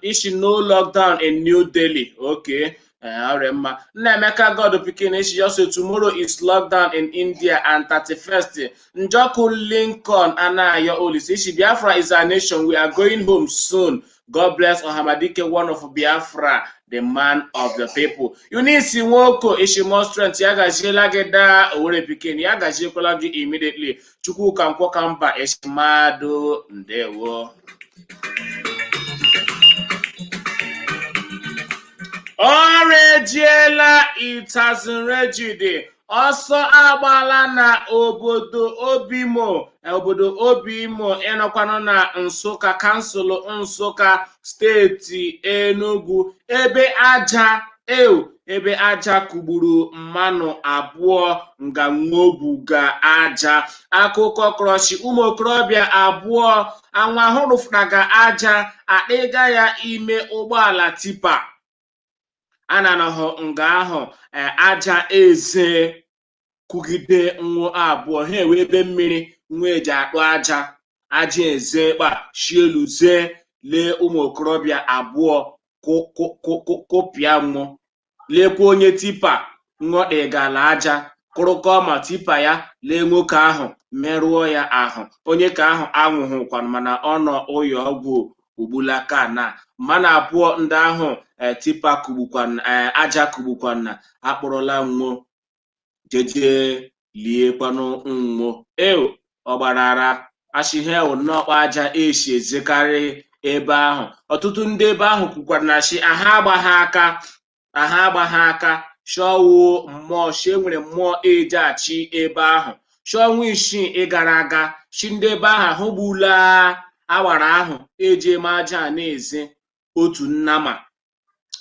S3: Ishi, no lockdown in New Delhi. Okay. Alright, ma. Nnaemeka God Pikin Ishi also tomorrow is lockdown in India and 31st. Njoku Lincoln Anayo Olis Ishi, Biafra is our nation. We are going home soon. God bless Ohamadike, one of Biafra, the man of the people. Eunice Nwoko Ishi, more strength. Ya gaziela gị daa Owere Pikin. Ya gaziekwala gị immediately. Chukwuka Nkwọkamba Ishi mmadụ ndewo. Ọrụ ejiela itazinrejide ọsọ agbala na obodo Obimo, obodo Obimo ịnọkwanụ na Nsụka, kansụl Nsụka, steeti Enugu, ebe aja ew ebe aja kụgburu mmanụ abụọ nga aja. Akụkọ krọshi ụmụ okorobịa abụọ anwa hụrụfụtaga aja akpịga ya ime ụgbọala tipa a na-anọghọ nga ahụ aja eze kwugide nwa abụọ ha ewe ebe mmiri nwa eji akpụ aja aja eze kpa shi elu zee lee ụmụ okorobịa abụọ kụpịa mmụọ lekwa onye tipa ṅụọdịgala aja kụrụkọ ma tipa ya lee nwoke ahụ merụọ ya ahụ onye ka ahụ anwụhụkwanụ mana ọ nọ ụyọ ọgwụ ugbulaka na mmanụ abụọ ndị ahụ tipa kugbukwana aja kugbukwana akpọrọla nwo jeje liekwanụ nwo eo ọgbarara ashihe nnọọ aja esi ezekarị ebe ahụ. Ọtụtụ ndị ebe ahụ kwukwara na shi aha agbagha aka aha agbagha aka shọwụ mmụọ shi enwere mmụọ eji achị ebe ahụ shi ọnwa isii ịgara aga shi ndị ebe ahụ ahụgbula awara ahụ eji eme aja a na-eze otu nnama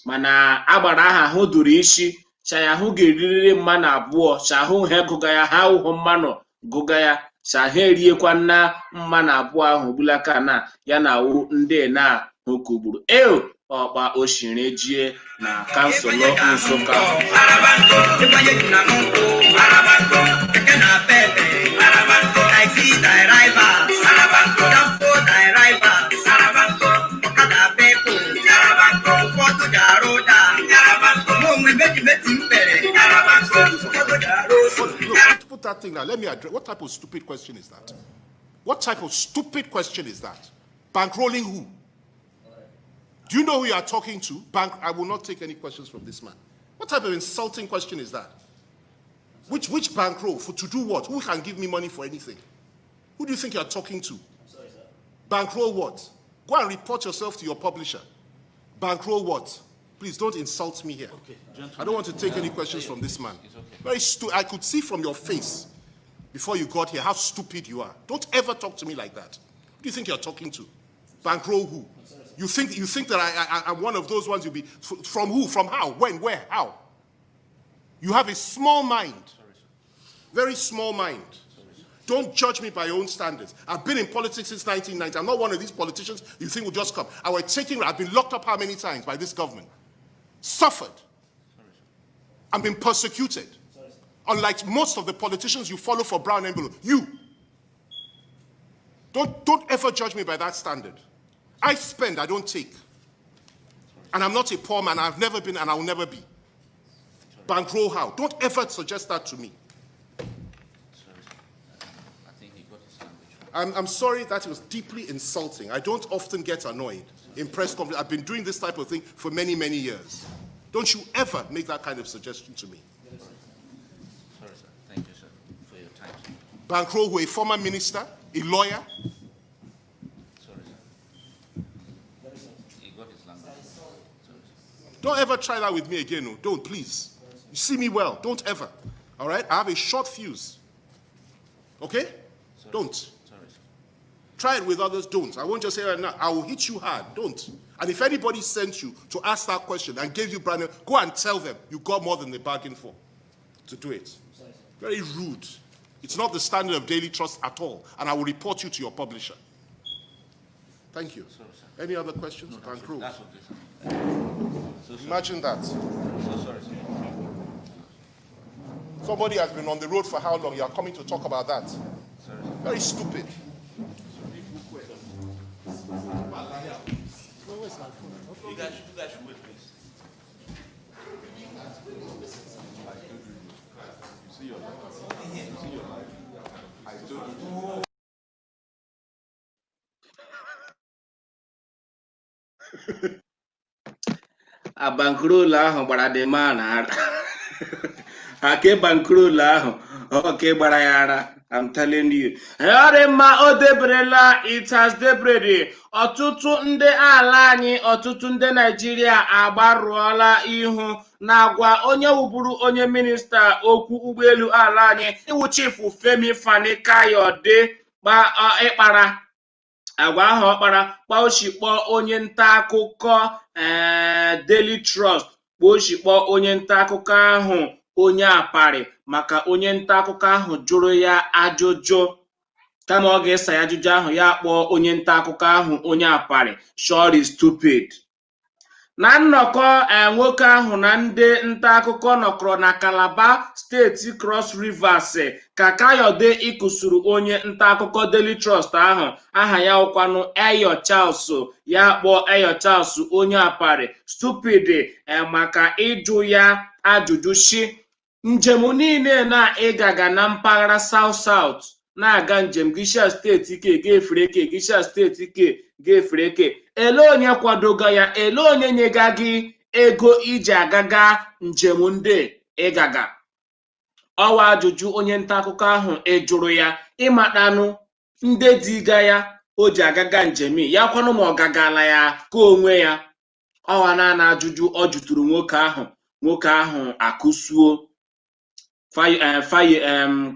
S3: mana agbara aha ahụ duru isi chayahụ ga-eririri mmanụ abụọ chahụ he gụga ya ha ahụhụ mmanụ gụga ya. Sa ha eriekwa na mma na abụọ ahụ gbulaka na ya na awụ ndị na hokugburu eo ọkpa oshire jie na kansụl Nsụka.
S6: Look, put that thing now. Let me address. What type of stupid question is that? What type of stupid question is that? Bankrolling who? Do you know who you are talking to? Bank. I will not take any questions from this man. What type of insulting question is that? Which bankroll? For to do what? Who can give me money for anything? Who do you think you are talking to?
S4: Sorry, sir.
S6: Bankroll what? Go and report yourself to your publisher. Bankroll what? Please don't insult me here.
S4: Okay, gentlemen.
S6: I don't want to take any questions from this man.
S4: It's okay.
S6: I could see from your face before you got here how stupid you are. Don't ever talk to me like that. Who do you think you're talking to? Bankroll who? You think that I'm one of those ones you'll be from who? From how? When? Where? How? You have a small mind. Very small mind. Don't judge me by your own standards. I've been in politics since 1990. I'm not one of these politicians you think will just come. I've been locked up how many times by this government? Suffered. I've been persecuted. Unlike most of the politicians you follow for brown envelope, you. Don't ever judge me by that standard. I spend, I don't take. And I'm not a poor man. I've never been and I will never be. Bankroll how? Don't ever suggest that to me.
S4: Sorry, sir. I think he got his language wrong.
S6: I'm sorry, that was deeply insulting. I don't often get annoyed in press conference. I've been doing this type of thing for many, many years. Don't you ever make that kind of suggestion to me.
S4: Sorry, sir. Thank you, sir, for your time, sir.
S6: Bankroll, who a former minister, a lawyer.
S4: Sorry, sir. He got his language. Sorry, sir.
S6: Don't ever try that with me again. No. Don't, please. You see me well. Don't ever. All right? I have a short fuse. Okay?
S4: Sorry.
S6: Don't.
S4: Sorry, sir.
S6: Try it with others. Don't. I won't just say right now. I will hit you hard. Don't. And if anybody sent you to ask that question and gave you brand new, go and tell them you got more than they bargained for to do it. Very rude. It's not the standard of Daily Trust at all. And I will report you to your publisher. Thank you.
S4: Sorry, sir.
S6: Any other questions?
S4: No, that's
S6: Bankroll.
S4: okay. That's okay, sir. So sorry.
S6: Imagine that.
S4: So sorry, sir.
S6: Somebody has been on the road for how long? You are coming to talk about that.
S4: Sorry, sir.
S6: Very stupid.
S4: You guys should wait, please.
S3: A bankroll ahụ gbara the man ara. Ake bankroll ahụ oke gbara ya ara. I'm telling you. Ọ dị mma, o deberela, it has deberede. Ọtụtụ ndị ala anyị, ọtụtụ ndị Naijiria agbarụọla ihu na-agwa onye wuburu onye minista okwu ụgbọelu ala anyị iwu Chief Femi Fani Kayode ịkpara agwa ahụ ọkpara kpaochikpọ onye nta akụkọ Daily Trust, kpaochikpọ onye nta akụkọ ahụ onye aparị, maka onye nta akụkọ ahụ jụrụ ya ajụjụ kama ọ ga-esa ya ajụjụ ahụ, ya kpọọ onye nta akụkọ ahụ onye aparị, sorry, stupid. Na nnọkọ nwoke ahụ na ndị nta akụkọ nọkọrọ na Calabar, steeti Cross Rivers, ka Kayode ịkụsuru onye nta akụkọ Daily Trust ahụ aha ya ụkwanụ Eyo Charles, ya kpọọ Eyo Charles onye aparị, stupid, maka ịjụ ya ajụjụ shi njem niile na ịgaga na mpaghara South South na-aga njem gịsha steeti ke ga-efere ke gịsha steeti ke ga-efere ke, ele onye kwadoga ya, ele onye nyega gị ego iji agaga njem ndị ịgaga. Ọwa ajụjụ onye nta akụkọ ahụ ịjụrụ ya ịmatanụ ndị diga ya o ji agaga njem ya kwanụ ma ọ gagala ya ka onwe ya. Ọwa naanị ajụjụ ọ jụtụrụ nwoke ahụ, nwoke ahụ akụsuo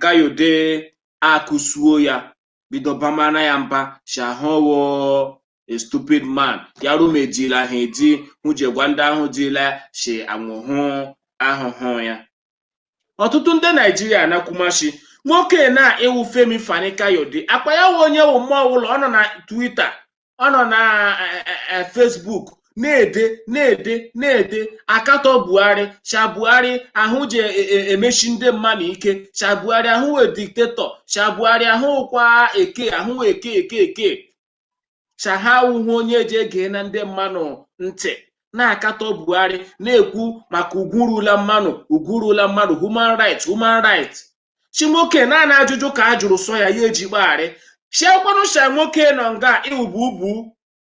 S3: Kayode akụsuo ya, bido bamana ya mba si ahụwo a stupid man, ya rumejila ha edi hụjegwa ndị ahụ dịla si anwụhụ ahụhụ ya. Ọtụtụ ndị Naijiria anakwumashi Nwoke na ịwụ Femi Fani Kayode akpa ya wụ onye wụ mmụọ ụlọ. Ọ nọ na Twitter, ọ nọ na Facebook na-ede na-ede na-ede akatọ Buhari, sha Buhari ahụ ji emechi ndị mmadụ ike, sha Buhari ahụ wee dictator, sha Buhari ahụ kwa eke ahụ eke eke eke, sha ha awụghị onye eji ege na ndị mmadụ ntị, na-akatọ Buhari, na-ekwu maka ugwu rula mmanụ, ugwu rula mmadụ, human rights, human rights. Chi nwoke naanị ajụjụ ka a jụrụ sọ ya, ya eji kpagharị chiekwanụ. Sha nwoke nọ nga iwubu ubu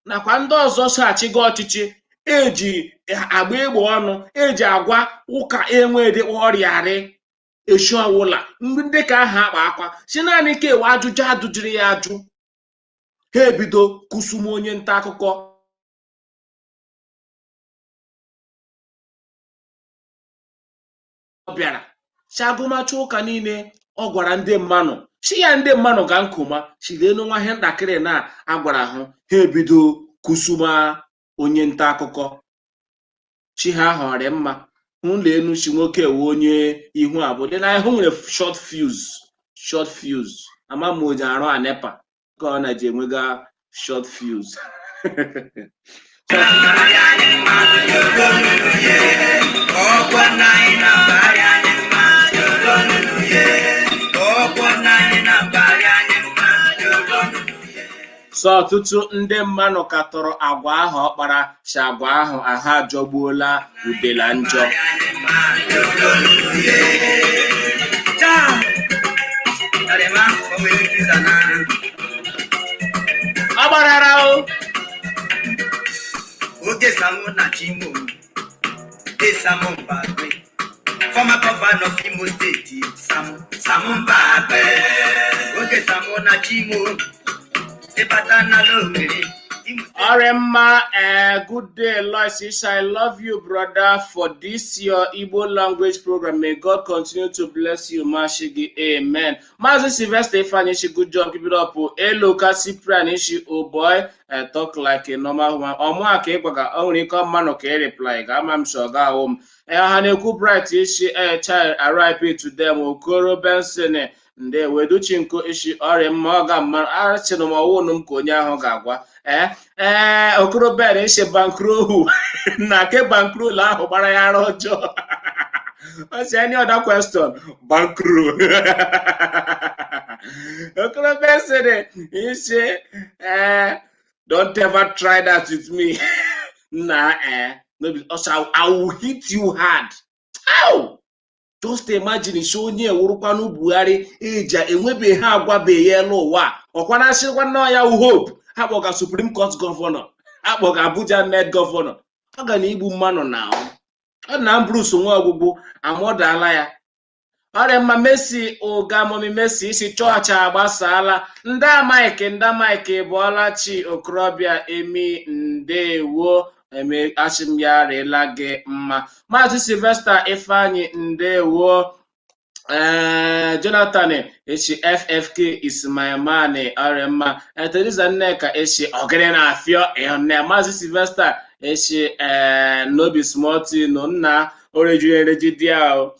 S3: nakwa ndị ọzọ so achịgo ọchịchị eji agba egbe ọnụ eji agwa ụka enwedị ọrịarị eshi ọwụla ndị ka aha akpa akwa si naanị ka ewe ajụjụ adụjiri ya ajụ, ha ebido kụsum onye nta akụkọ bịara si agụmacha ụka niile ọ gwara ndị mmanụ si ya ndị mmanụ ga nkụma si leenu nwa ihe ntakịrị na agwara hụ, ha ebido kụsuma onye nta akụkọ chi ha họrị mma hụ leenu si nwoke wee onye ihu abụọ dị na ahụ nwere short fuse, short fuse. Ama m oji arụ a NEPA ka ọ na-ji enwega short fuse. So ọtụtụ ndị mmanụ katọrọ agwa ahụ ọ kpara, si agwa ahụ ahụ ajọgbuola udela njọ. Ọ gbarara o.
S1: Oge Samu na Chimo, Samu Mbagwe, former governor of Imo State, Samu, Samu Mbagwe. Oge Samu na Chimo, ịbata na Lowere, Imo State.
S3: Orema, good day, Lois Isha. I love you, brother, for this your Igbo language program. May God continue to bless you, Mashigi. Amen. Mazi Sylvester Ifeanyi, good job. Keep it up. Elo Cyprian Ishi, oh boy, talk like a normal woman. Ọmụ a ka ị gwaga, o nwere ike ọmmanụ ka ị reply ga ama m sọ ga ahụ m. Ha na-ekwu Bright Ishi, child, RIP to them. Okoro Benson, ndewo. Educhinko Ishi, ọrịa mma ọ ga mma. Achịrị m ọwụnụ m ka onye ahụ ga-agwa. Ee, Okorobịa na-eche bankrohu na ke bankroll ahụ gbara ya ara ọjọọ. Ọ sị any other question, bankroll. Okorobịa sịrị ishe ee, don't ever try that with me na no be also I will hit you hard. Ow! Just imagine isi onye ewurukwanụ Buhari eji enwebeghị ha agwabeghị ya elu ụwa ọkwa na asịrịkwa nnọọ ya wụ hope ha kpọga Supreme Court governor, akpọga Abuja net governor, ọ ga na igbu mmanụ na ọ na Bruce nwa ọgwụgwụ amụdala ya ọrịa mma. Messi ụga momi Messi isi chọọchị agbasaala ndị Mike, ndị Mike bụọla chi okorobịa emi ndewo eme asị m ya rịla gị mma. Maazị Sylvester Ifeanyi ndewo. Ee, Jonathan echi FFK is my man, ọrịa mma. Teresa Nneka echi ọgịrị na-afịọ ịhụnne. Maazị Sylvester echi ee n'obi small thing nna orejuru ereji dị ahụ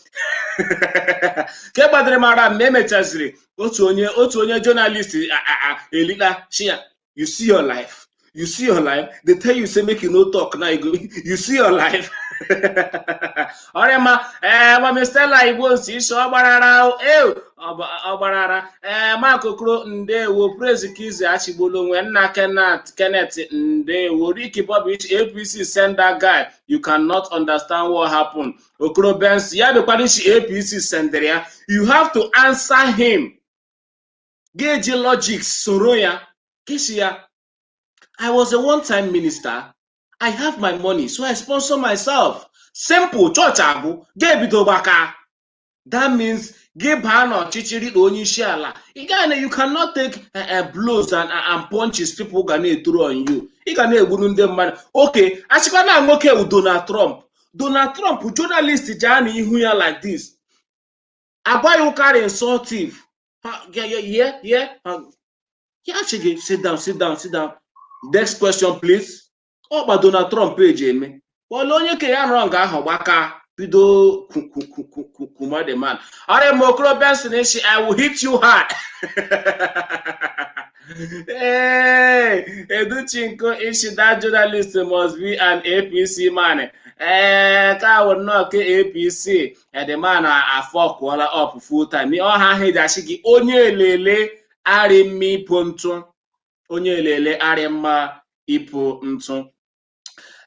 S3: ke gbadara mara mgbe emechaziri otu onye journalist elila shi ya, "You see your life, you see your life. They tell you say make you no talk, now you go, you see your life." Ọrịa ma ee mami Stella Igbo nsi isi ọ gbarara e ọ gbarara. Ee, Mark Okoro ndewo. Praise Kizi achịgbolo onwe nna Kenneth, Kenneth ndewo. Ricky Bobby, APC send that guy, you cannot understand what happened. Okoro Benz ya bịakwara isi APC sendere ya, you have to answer him. Ga-eji logic soro ya kisi ya, "I was a one-time minister. I have my money, so I sponsor myself." Simple, chọọchị agwụ ga-ebido gbaka. That means gị baa n'ọchịchị rikpa onye isi ala. Ị gaa na you cannot take blows and punches people ga na-etoro on you. Ị ga na-egburu ndị mmadụ. Okay, achịkwa na nwoke wụ Donald Trump. Donald Trump, journalist ji na ihu ya like this. Agba ya ụkarị insultive. Yeah. Ya achị gị, "Sit down, sit down, sit down. Next question, please." Ọkpa Donald Trump eji eme. Kpọọla onye ke ya nọrọ nga ahụ gbaka. Bido kuma the man. Ọrịa ma Okoro Benson ishi, "I will hit you hard." Hey, Educhinko ishi, "That journalist must be an APC man." Ee, ka awụ nnọọ ke APC. The man afọkụọla up full time. Ọha ahụ eji asị gị onye elele arị mma ipo ntụ, onye elele arị mma ipo ntụ.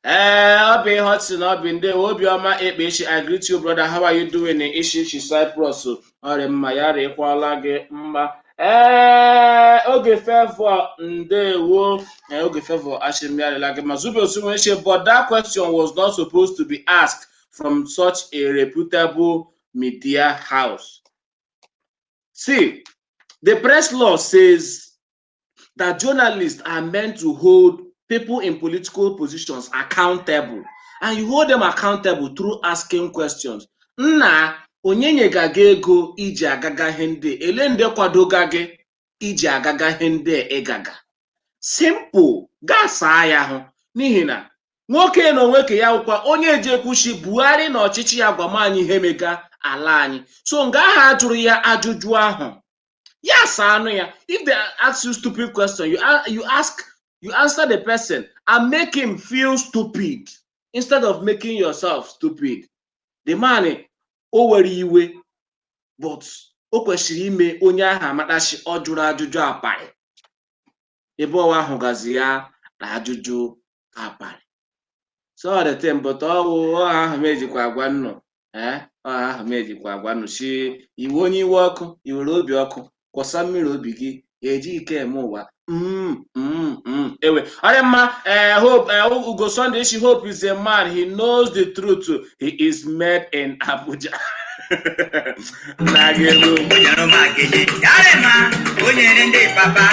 S3: Ee, ọ bụ ihe ọ na ọ bụ ndị obiọma ekpe ishi. "I greet you, brother. How are you doing?" Ishi ishi Cyprus ọrị mma ya rịkwala gị mma. Ee, oge Favor, ndewo. Ee, oge Favor ashim ya rịla gị mma. Zube Osunwe ishi, "But that question was not supposed to be asked from such a reputable media house." See, the press law says that journalists are meant to hold people in political positions accountable, and you hold them accountable through asking questions. Nna onye nyega gị ego iji agaga ihe ndị ele ndị kwadoga gị iji agaga ihe ndị ịgaga? Simple, gaa saa ya ahụ, n'ihi na nwoke na onwe ka ya wụkwa onye ejekwuchi Buhari na ọchịchị ya gwa m anyị ihe mega ala anyị. So nga ahụ ajụrụ ya ajụjụ ahụ, ya saa anụ ya. If they ask you stupid question, you ask, you answer the person and make him feel stupid instead of making yourself stupid. The man o were iwe, but o kwesịrị ime onye ahụ amatachi ọ jụrụ ajụjụ aparị ebe ọwa ahụ gazi ya na ajụjụ aparị. So the thing, but ọwụ ọha ahụ m ejikwa agwa nnụ, ee, ọha ahụ m ejikwa agwa nnụ si iwe onye iwe ọkụ iwere obi ọkụ kwọsa mmiri obi gị eji ike eme ụwa. Ewe ọ dị mma. Ee, Hope, Ugo Sunday shi, "Hope is a man. He knows the truth. He is made in Abuja." Na ga-elu.
S1: Yarema, o nyere ndị papa.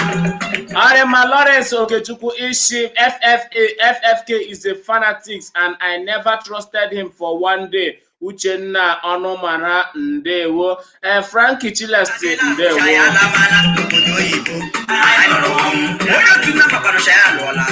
S3: Arema Lawrence Okechukwu Ishi, "FFA, FFK is a fanatics and I never trusted him for one day." Uchenna Ọnụmara, ndewo. Frankie Chilesti, ndewo.
S1: Shaya alabala n'obodo oyibo. Anyị nụrụ ọnwụ. Onye otu nna papanụ Shaya alụọla.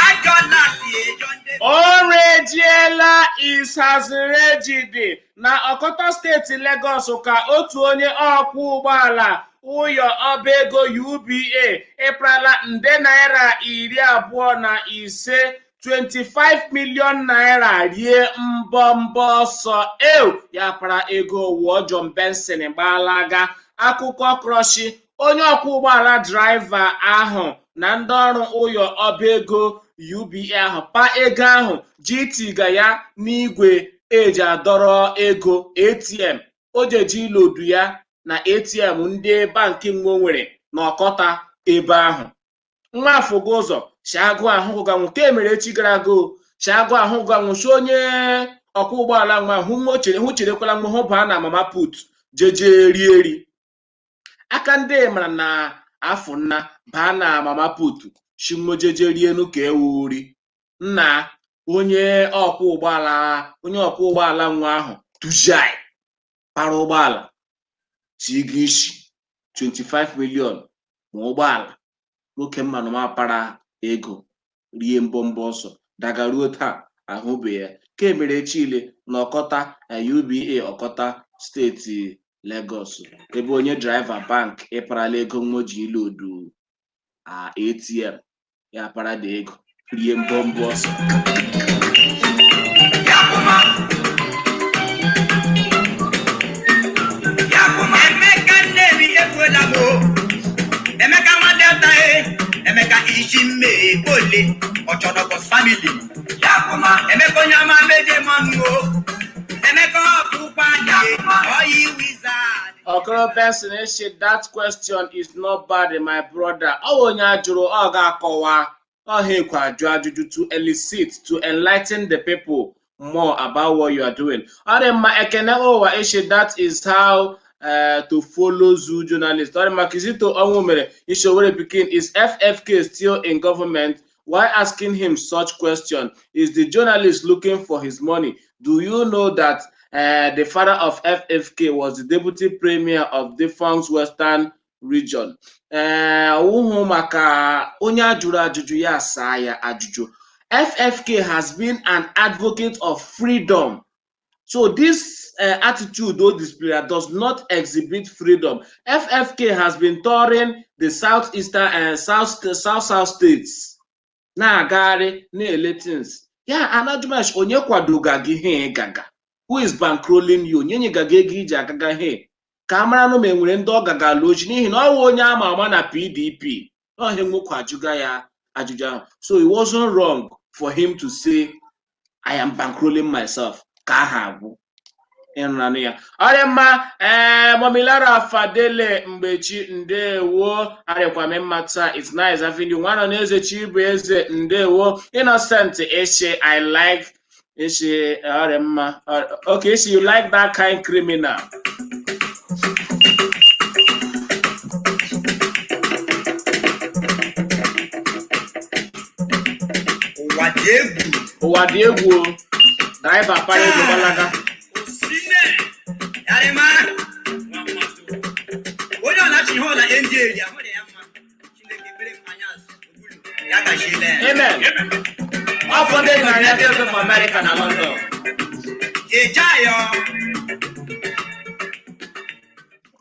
S1: Ajọ lati ejọ ndị.
S3: O rejiela Isazirejidi na Ọkọtọ, steeti Legọs, ka otu onye ọkwọ ụgbọala ụyọ ọba ego UBA ịprala nde naira 25, 25 million naira, rie mbọmbọ ọsọ. Ew, ya para ego wụọ John Benson gbalaga. Akụkọ krọshi onye ọkwọ ụgbọala driver ahụ na ndị ọrụ ụyọ ọba ego UBA ahụ pa ego ahụ ji tiga ya n'igwe eji adọrọ ego ATM, o jeji ilodu ya na ATM ndị bankị nwe nwere n'Ọkọta ebe ahụ. Nwa afọgo ụzọ si agụ ahụ ganwụ ka emere echi gara aga o si agụ ahụ ganwụ si onye ọkwọ ụgbọala nwa hụ nwa o chere hụ cherekwala nwa hụ baa na mama put jeje rie eri aka ndị mara na afọ nna baa na mama put shimojeje rienu ka ewu ri nna onye ọkwọ ụgbọala, onye ọkwọ ụgbọala nwa ahụ tujai para ụgbọala tiga isi 25 million ma ụgbọala nwoke mmanụ mapara ego rie mbọmbọ ọsọ dagaruo taa ahụbe ya ka emere chile na Ọkọta, UBA Ọkọta, steeti Lagos, ebe onye driver bank ịparala ego nwoji ilodu a ATM ya para dị ego rie mbọmbọ ọsọ.
S1: Yakuma. Yakuma. Emeka Nnewi ekwuola m o. Emeka nwa Delta e. Emeka isi mme ole Ọchọnọkọs family. Yakuma. Emeka onye ọma meje mmanụ o. Emeka ọkpụkpa anyị oyi wizard.
S3: Okoro Benson say, "That question is not bad, my brother." Ọ onye ajụrụ ọ ga-akọwa ọha ekwe ajụ ajụjụ to elicit, to enlighten the people more about what you are doing. Ọ dị mma. Ekene ụwa ishe, "That is how to follow zoo journalist." Ọ dị mma. Kizito ọnwụ mere ishe, "Owerri pikin, is FFK still in government? Why asking him such question? Is the journalist looking for his money? Do you know that the father of FFK was the deputy premier of defunct Western Region?" Ee, ọwụhụ maka onye ajụrụ ajụjụ ya saa ya ajụjụ. FFK has been an advocate of freedom. So this attitude though displayed does not exhibit freedom. FFK has been touring the southeastern and south south south states, na-agagharị na-ele things. Ya anajumash, onye kwadoga gị ihe gaga? Who is bankrolling you? Onye nyegaga ego iji agaga ihe? Ka a mara nụ ma enwere ndị ọ gaga alụ ochi, n'ihi na ọ wụ onye ama ama na PDP. Ọhịa nwoke ajụga ya ajụjụ ahụ. So it wasn't wrong for him to say, "I am bankrolling myself," ka aha agwụ ịrụnanụ ya. Ọ dị mma. Ee, Momilara Fadele Mgbechi, ndewo. Arịkwa m mma taa. It's nice having you. Nwanọ na Eze Chibueze, ndewo. Innocent Eshe, I like Eshe. Ọ dị mma. Okay, Eshe, you like that kind criminal.
S1: Ụwa dị egwu.
S3: Ụwa dị egwu o. Driver para ego gbalaga.
S1: Osine yarima onye ọ na-achị ihe ọla ndị eri ahụ dị ya mma. Chineke mere m anya azụ ogbulu ya gachiele.
S3: Amen. Ọ bụ ndị United States of America na London.
S1: Ejeayọ.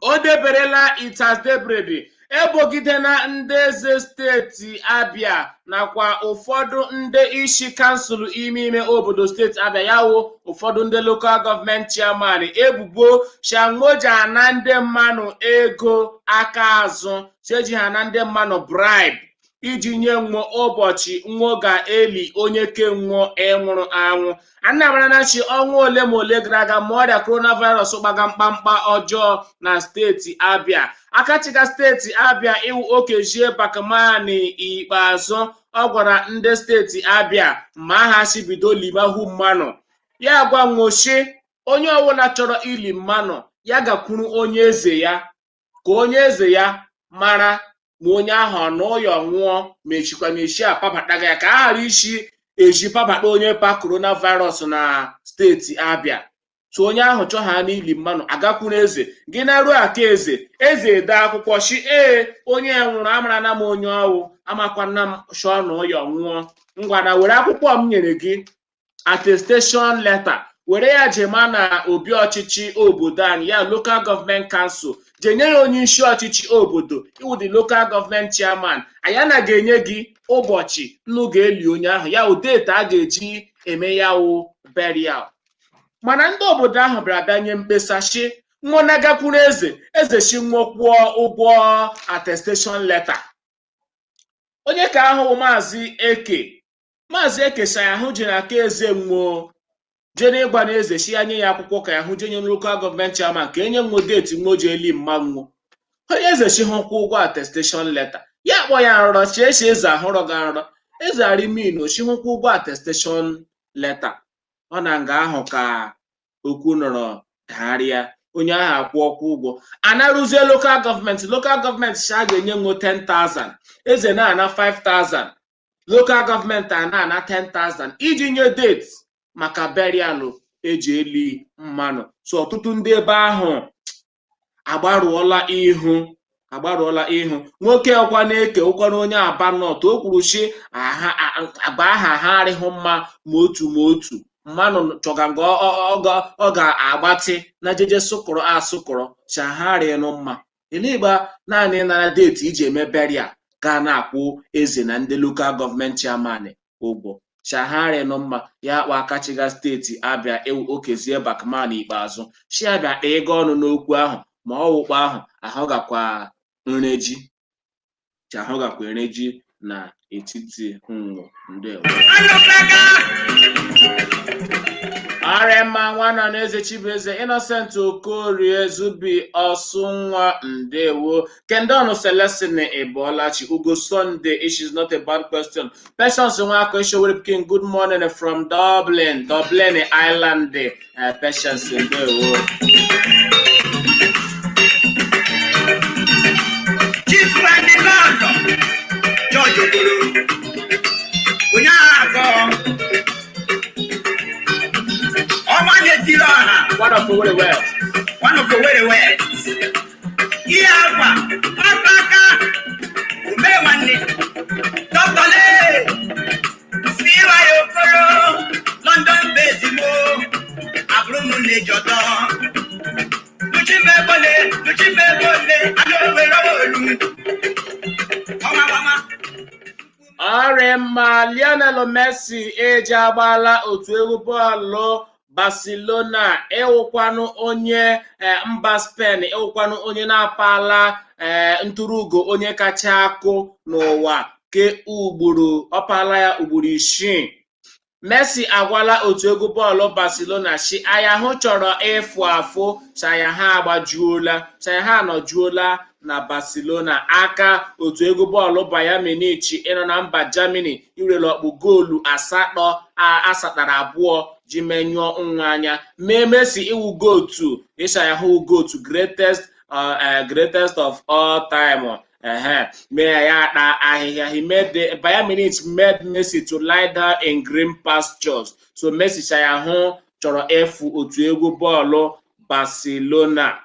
S3: O deberela itas debredi ebogidena ndị eze steeti Abịa nakwa ụfọdụ ndị isi kansụl ime ime obodo steeti Abịa, ya wụ ụfọdụ ndị local government chairman, ebubo shangoja na ndị mmanụ ego aka azụ, cheji ha na ndị mmanụ bribe iji nye nwụọ ụbọchị nwụọ ga-eli onye ke nwụọ ịnwụrụ anwụ. Anamara ọnwa ole ma ole gara aga, ma ọrịa coronavirus gbaga mkpamkpa ọjọọ na steeti Abịa, akachiga steeti Abịa iwu Okezie Bakmani ikpeazụ, ọ gwara ndị steeti Abịa ma ha si bido limahu mmanụ. Ya gwa nwoshi onye ọbụla chọrọ ili mmanụ, ya gakwuru onye eze ya, ka onye eze ya mara ma onye ahụ ọ nọ ụyọ nwụọ, ma echikwa na echi apabataga ya, ka a ghara isi eji pabata onye pa coronavirus na steeti Abịa. So onye ahụ chọ ha n'ili mmanụ, agakwuru eze gị na ruo aka eze, eze ede akwụkwọ shi ee, onye nwụrụ amara na m onye ọwụ amakwana m shọ na ụyọ nwụọ. Ngwa, na were akwụkwọ m nyere gị, attestation letter, were ya jema na obi ọchịchị obodo anyị, ya local government council, jenye ya onye isi ọchịchị obodo iwu, the local government chairman. Anyị anaghị enye gị ụbọchị nnu ga-eli onye ahụ, ya wụ date a ga-eji eme ya wụ burial. Mana ndị obodo ahụ bịara bịa nye mkpesa shi nwa gakwuru eze, eze shi nwụọ kwụọ ụgwọ attestation letter. Onye ka ahụ, Maazị Eke, Maazị Eke sa ahụ ji na aka eze nwụọ, jee n'ịgwa na eze shi ya nye ya akwụkwọ ka ya hụ jenye local government chairman ka enye nwo date nwo ji eli mma nwụọ. Onye eze shi hụ kwụ ụgwọ attestation letter, ya kpọ ya nrọ chi esi eze ahụrọ ga nrọ eze arimin oshi hụkwa ụgwọ attestation letter. Ọ na nga ahụ ka okwu nọrọ dagharịa. Onye ahụ akwụ ọkwụ ụgwọ, anarụzie local government. Local government shi a ga-enye nwo 10,000, eze na-ana 5,000, local government a na-ana 10,000 iji nye date maka burial eji eli mmanụ. So ọtụtụ ndị ebe ahụ agbarụọla ihu, agbarụọla ihu. Nwoke ọkwa na-eke ụkwana onye Aba North, o kwuru shi agba aha ha arịghị mma ma otu ma otu mmanụ chọga nga ọ ga-agbatị na jeje sụkọrọ asụkọrọ si ha arịnụ mma eligba. Naanị nara date iji eme burial ga na-akwụ eze na ndị local government chairman ụgwọ, shagharịnụ mma. Ya akpa akachiga steeti Abịa ewu Okezie Bakman ikpeazụ shi abịa kpa ego ọnụ n'okwu ahụ, ma ọ wụkpa ahụ ahụ gakwa nreji chi ahụ gakwa nreji n'etiti nwụ. Ndewo.
S1: Anọkaka.
S3: Arịma nwana na Eze Chibueze Innocent Okorie Zubi Ọsụnwa, ndewo. Kendonu Celestine Ebolachi Ugo Sunday, it is not a bad question. Patience Nwako Ishowere King, good morning from Dublin, Dublin Ireland. Patience, ndewo.
S1: Chief Wendy Lọlọ George Okoro onye agha akọ ọnwa na-etiri ọha.
S3: One of Owerri West.
S1: One of Owerri West. Ihe akwa ọkọ aka ume nwanne dọkịta lee siwayo. Jọtọ. Luchimebole, luchimebole, alówèrè olú. Ọmọ mama.
S3: Ọrịa mma, Lionel Messi eji agbaala otu egwu bọọlụ Barcelona, ịwụkwanụ onye mba Spen, ịwụkwanụ onye na-apala ntụrụugo onye kacha akụ n'ụwa ke ugboro ọpala ya ugboro 6. Messi agwala otu egwu bọọlụ Barcelona shi aya hụ chọrọ ịfụ afụ shaya ha agbajuola, shaya ha anọjuola na Barcelona aka otu egwu bọọlụ Bayern Munich ịnọ na mba Germany irele ọkpụ goolu 8 asatara 2 ji menyụọ nwa anya mee Messi iwu gotu ịshaya hụ gotu greatest of all time. Ehe, mee ya akpa ahịhịa. He made the Bayern Munich made Messi to lie down in green pastures. So Messi shaya hụ chọrọ ịfụ otu egwu bọọlụ Barcelona.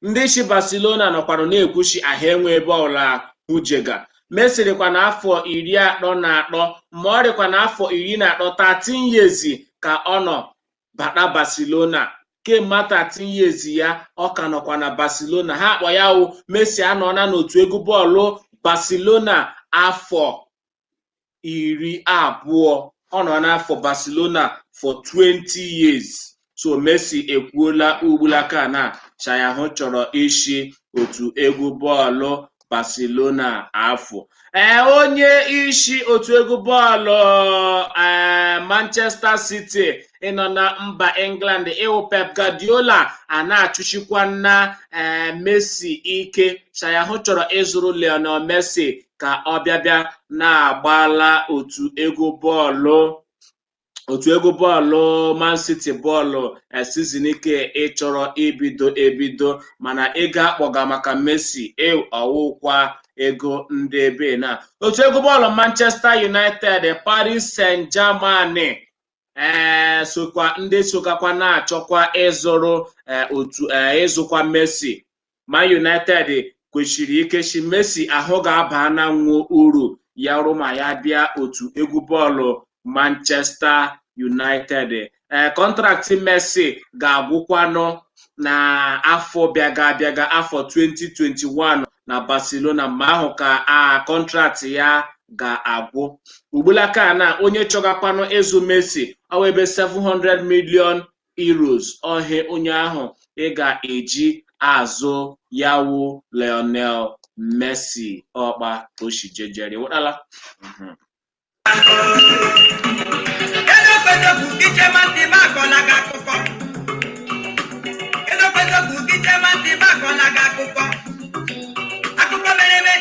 S3: Ndị isi Barcelona nọkwanụ na-ekwuchi ahụ enwe ebe ọla hujega. Messi dịkwa n'afọ 33, ma ọ dịkwa n'afọ 13, 13 years ka ọ nọ bata Barcelona. Kemgbe 13 years ya ọ ka nọkwa na Barcelona. Ha akpọ ya wụ Messi anọọla n'otu egwu bọọlụ Barcelona afọ 20. Ọ nọ n'afọ Barcelona for 20 years. So Messi ekwuola ugbulaka na Shayahụ chọrọ ishi otu egwu bọọlụ Barcelona afọ. Ee, onye isi otu egwu bọọlụ Manchester City ịnọ na mba England ịwụ Pep Guardiola a na-achụchikwa na Messi ike. Shayahụ chọrọ ịzụrụ Lionel Messi ka ọ bịa bịa na-agbala otu egwu bọọlụ Man City bọọlụ season ike ịchọrọ ibido ebido, mana ego akpọga maka Messi ọwụkwa ego ndị ebe na otu egwu bọọlụ Manchester United, Paris Saint-Germain sokwa ndị sokakwa na-achọkwa ịzụrụ otu ịzụkwa Messi. Man United kwesịrị ike shi Messi ahụ ga-aba na nwo uru ya rụ ma ya bịa otu egwu bọọlụ Manchester United. Contract Messi ga-agwụkwanụ na afọ bịaga abịaga, afọ 2021 na Barcelona, mgbe ahụ ka a contract ya ga-agwụ. Ugbulaka na onye chọgakwanụ ịzụ Messi ọ ebe €700 million ọhịa onye ahụ ị ga-eji azụ ya wụ Lionel Messi ọkpa oshijejere wụtala.
S1: Ezokwezokwu ichema ntị m akọla gị akụkọ. Ezokwezokwu ichema ntị m akọla gị akụkọ. Akụkọ mere eme,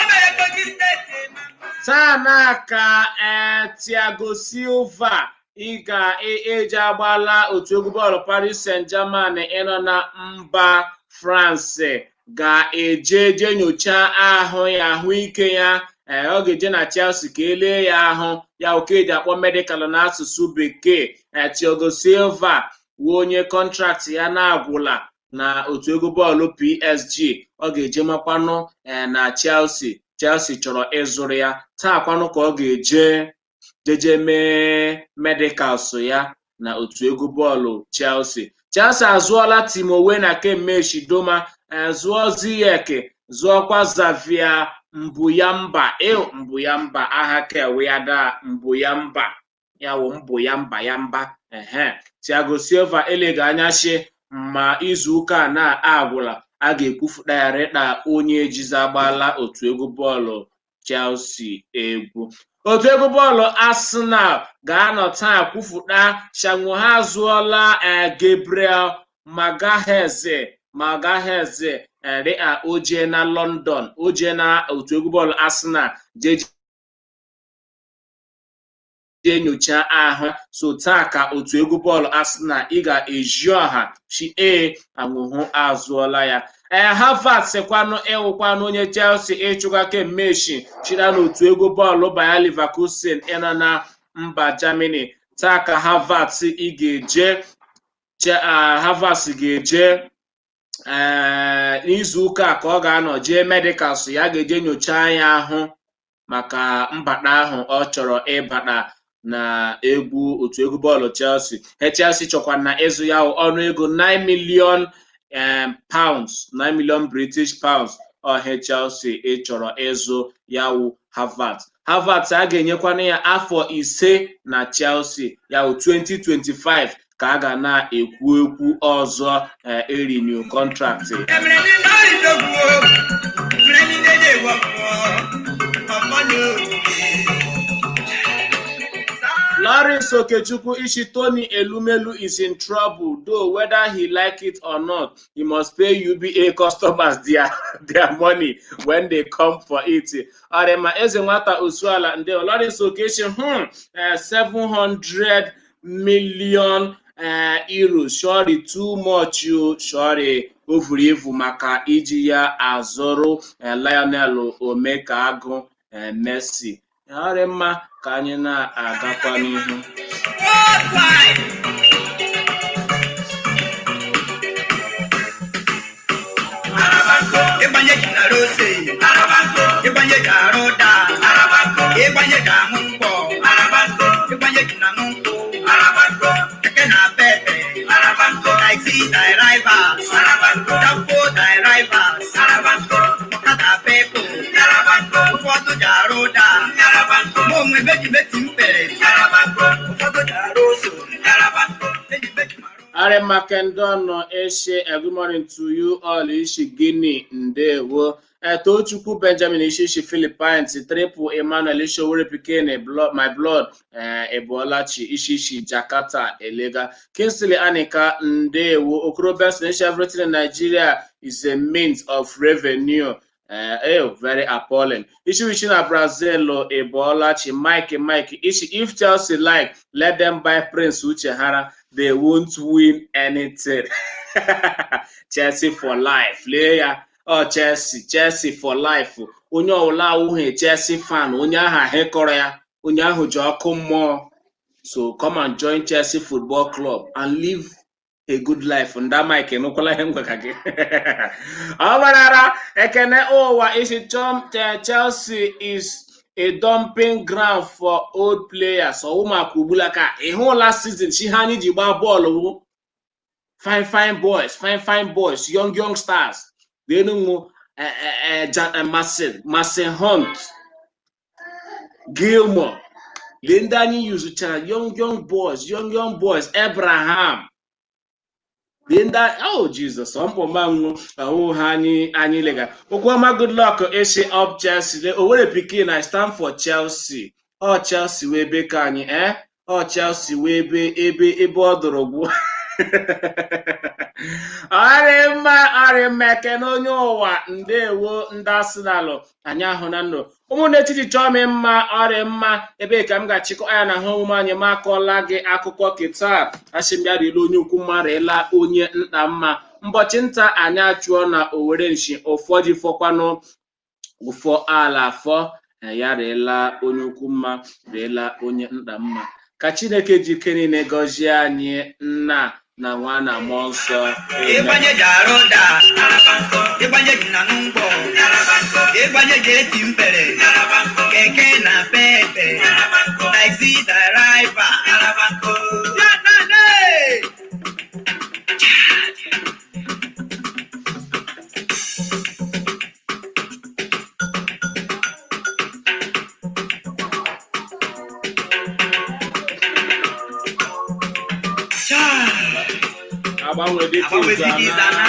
S1: o mere Kogi Steeti mama.
S3: Taa na ka Thiago Silva ị ga-eji agbala otu egwu bọọlụ Paris Saint-Germain ịnọ na mba France ga-eje je nyochaa ahụ ya, ahụike ya. Ọ ga-eje na Chelsea ka elee ya ahụ ya, oke eji akpọ medical n'asụsụ bekee. Thiago Silva wụ onye contract ya na-agwụla na otu egwu bọọlụ PSG. Ọ ga-eje makwanụ na Chelsea. Chelsea chọrọ ịzụrụ ya. Taa kwanụ ka ọ ga-eje jeje mee medicals ya na otu egwu bọọlụ Chelsea. Chelsea azụọla Timo Werner kemgbe Shidoma, zụọ Ziyech, zụọkwa Xavier Mbuyamba. Mbuyamba aha kewe ya daa Mbuyamba ya wụ Mbuyamba ya mba. Ehe, Thiago Silva elega anya shi ma izu ụka a na-agwụla a ga-ekwufụta ya rịta onye ejizi agbala otu egwu bọọlụ Chelsea egwu. Otu egwu bọọlụ Arsenal ga-anọ taa kwufụta shanwo ha azụọla Gabriel Magalhaes rịa oje na London, oje na otu egwu bọọlụ Arsenal jeje nyocha ahụ. So taa ka otu egwu bọọlụ Arsenal ị ga-eji ọha chi ee anwụhụ azụọla ya. Havertz kwanụ ịwụkwanụ onye Chelsea ịchụga kemmeshi chira n'otu egwu bọọlụ Bayer Leverkusen ịnọ na mba Germany. Taa ka Havertz ị ga-eje, Havertz ga-eje n'izu ụka ka ọ ga-anọ jee medicals ya, ga-eje nyochaa ya ahụ maka mbata ahụ ọ chọrọ ịbata. Na egwu otu egwu bọọlụ Chelsea, he Chelsea chọkwa na ịzụ ya ọnụ ego 9 million pounds, 9 million British pounds. Ọhe Chelsea ịchọrọ ịzụ ya wụ Havertz. Havertz a ga-enyekwana ya afọ 5 na Chelsea, ya wụ 2025 ka a ga na-ekwu ekwu ọzọ e-renew contract.
S1: Emere ní lórí ìdógún o, emere ní dédé ìwọ fún ọ, ọmọ ní òkè.
S3: Lawrence Okechukwu Ishi, Tony Elumelu is in trouble, though whether he like it or not, he must pay UBA customers their money when they come for it. Ọrịma eze nwata Osuala nde Lawrence Okechi, 700 million euros, surely too much o, surely o furu efu maka iji ya azụrụ Lionel Omekagụ Messi. Ọ dị mma ka anyị na-agakwa n'ihu.
S1: Worldwide. Ịgbanye ji na rose, ịgbanye ji arụ ụda, ịgbanye ji aṅụ mkpọ, ịgbanye ji na aṅụ nkwụ, keke na pepe, taxi drivers, danfo drivers, ọkada people, ụfọdụ ji arụ ụda, mụ onwe meji meti mpere, ụfọdụ ji arụ ụzọ, meji meji marụ.
S3: Arịma Kendono Eshe, good morning to you all. Ishi Guinea, ndewo. Tochukwu Benjamin Ishishi Philippines, Triple Emmanuel Ishowere Pikene, blood, my blood, Ebolachi, Ishishi, Jakarta, Elega. Kingsley Anika, ndewo. Okoro Benson, Ishi, everything in Nigeria is a means of revenue. Very appalling. Ishi Ishi na Brazil, Ebolachi, Mike, Mike, Ishi, if Chelsea like, let them buy Prince Uchehara, they won't win anything. Chelsea for life. Lee ya. Ọ Chelsea, Chelsea for life. Onye ọbụla awụghị Chelsea fan, onye ahụ ahịkọrọ ya, onye ahụ ji ọkụ mmụọ. So come and join Chelsea Football Club and live a good life. Nda Mike, enwekwala ihe ngwa ka gị. Ọ gbarara ekene ụwa isi chọm Chelsea is a dumping ground for old players. Ọwụ maka ugbula ka ị hụ last season chi ha anyị ji gbaa bọọlụ wụ fine fine boys, fine fine boys, young young stars. Lenu Mason Hunt, Gilmore. Lee ndị anyị yuzuchara young young boys, young young boys, Abraham. Lee ndị oh Jesus, ọmkpọmanwụ ọwụ ha anyị anyị lega. Okwuọma good luck esi up Chelsea. Owerri Pikin, I stand for Chelsea. Ọ Chelsea wee ebe ka anyị Ọ Chelsea wee ebe ebe ebe ọ dụrụ gwụ. Ọrị mma, ọrị mma, ekene onye ụwa, ndewo ndị Arsenal anyị ahụ na nnụ. Ụmụnne etiti chọọ m mma, ọrị mma, ebe ka m ga-achịkọ ya na ha omume anyị ma akọọla gị akụkọ kịta. Asị m ya rịla onye ukwu mma, rịla onye nta mma. Mbọchị nta anyị achụọ na Owere nshi ụfọdụ fọkwanụ ụfọ ala afọ ya rịla onye ukwu mma, rịla onye nta mma. Ka Chineke ji ike niile gọzie anyị, nna na nwa na mmụọ nsọ. Amen.
S1: Ịgbanye ji arụ ụda, ịgbanye ji na aṅụ mkpọ, ịgbanye ji eti mpere, keke na pepe, taxi driver. Ya na ne! Cha!
S3: Agbanwe dịka
S1: Agbanwe
S3: izu
S1: dịka
S3: ana.
S1: ịza na.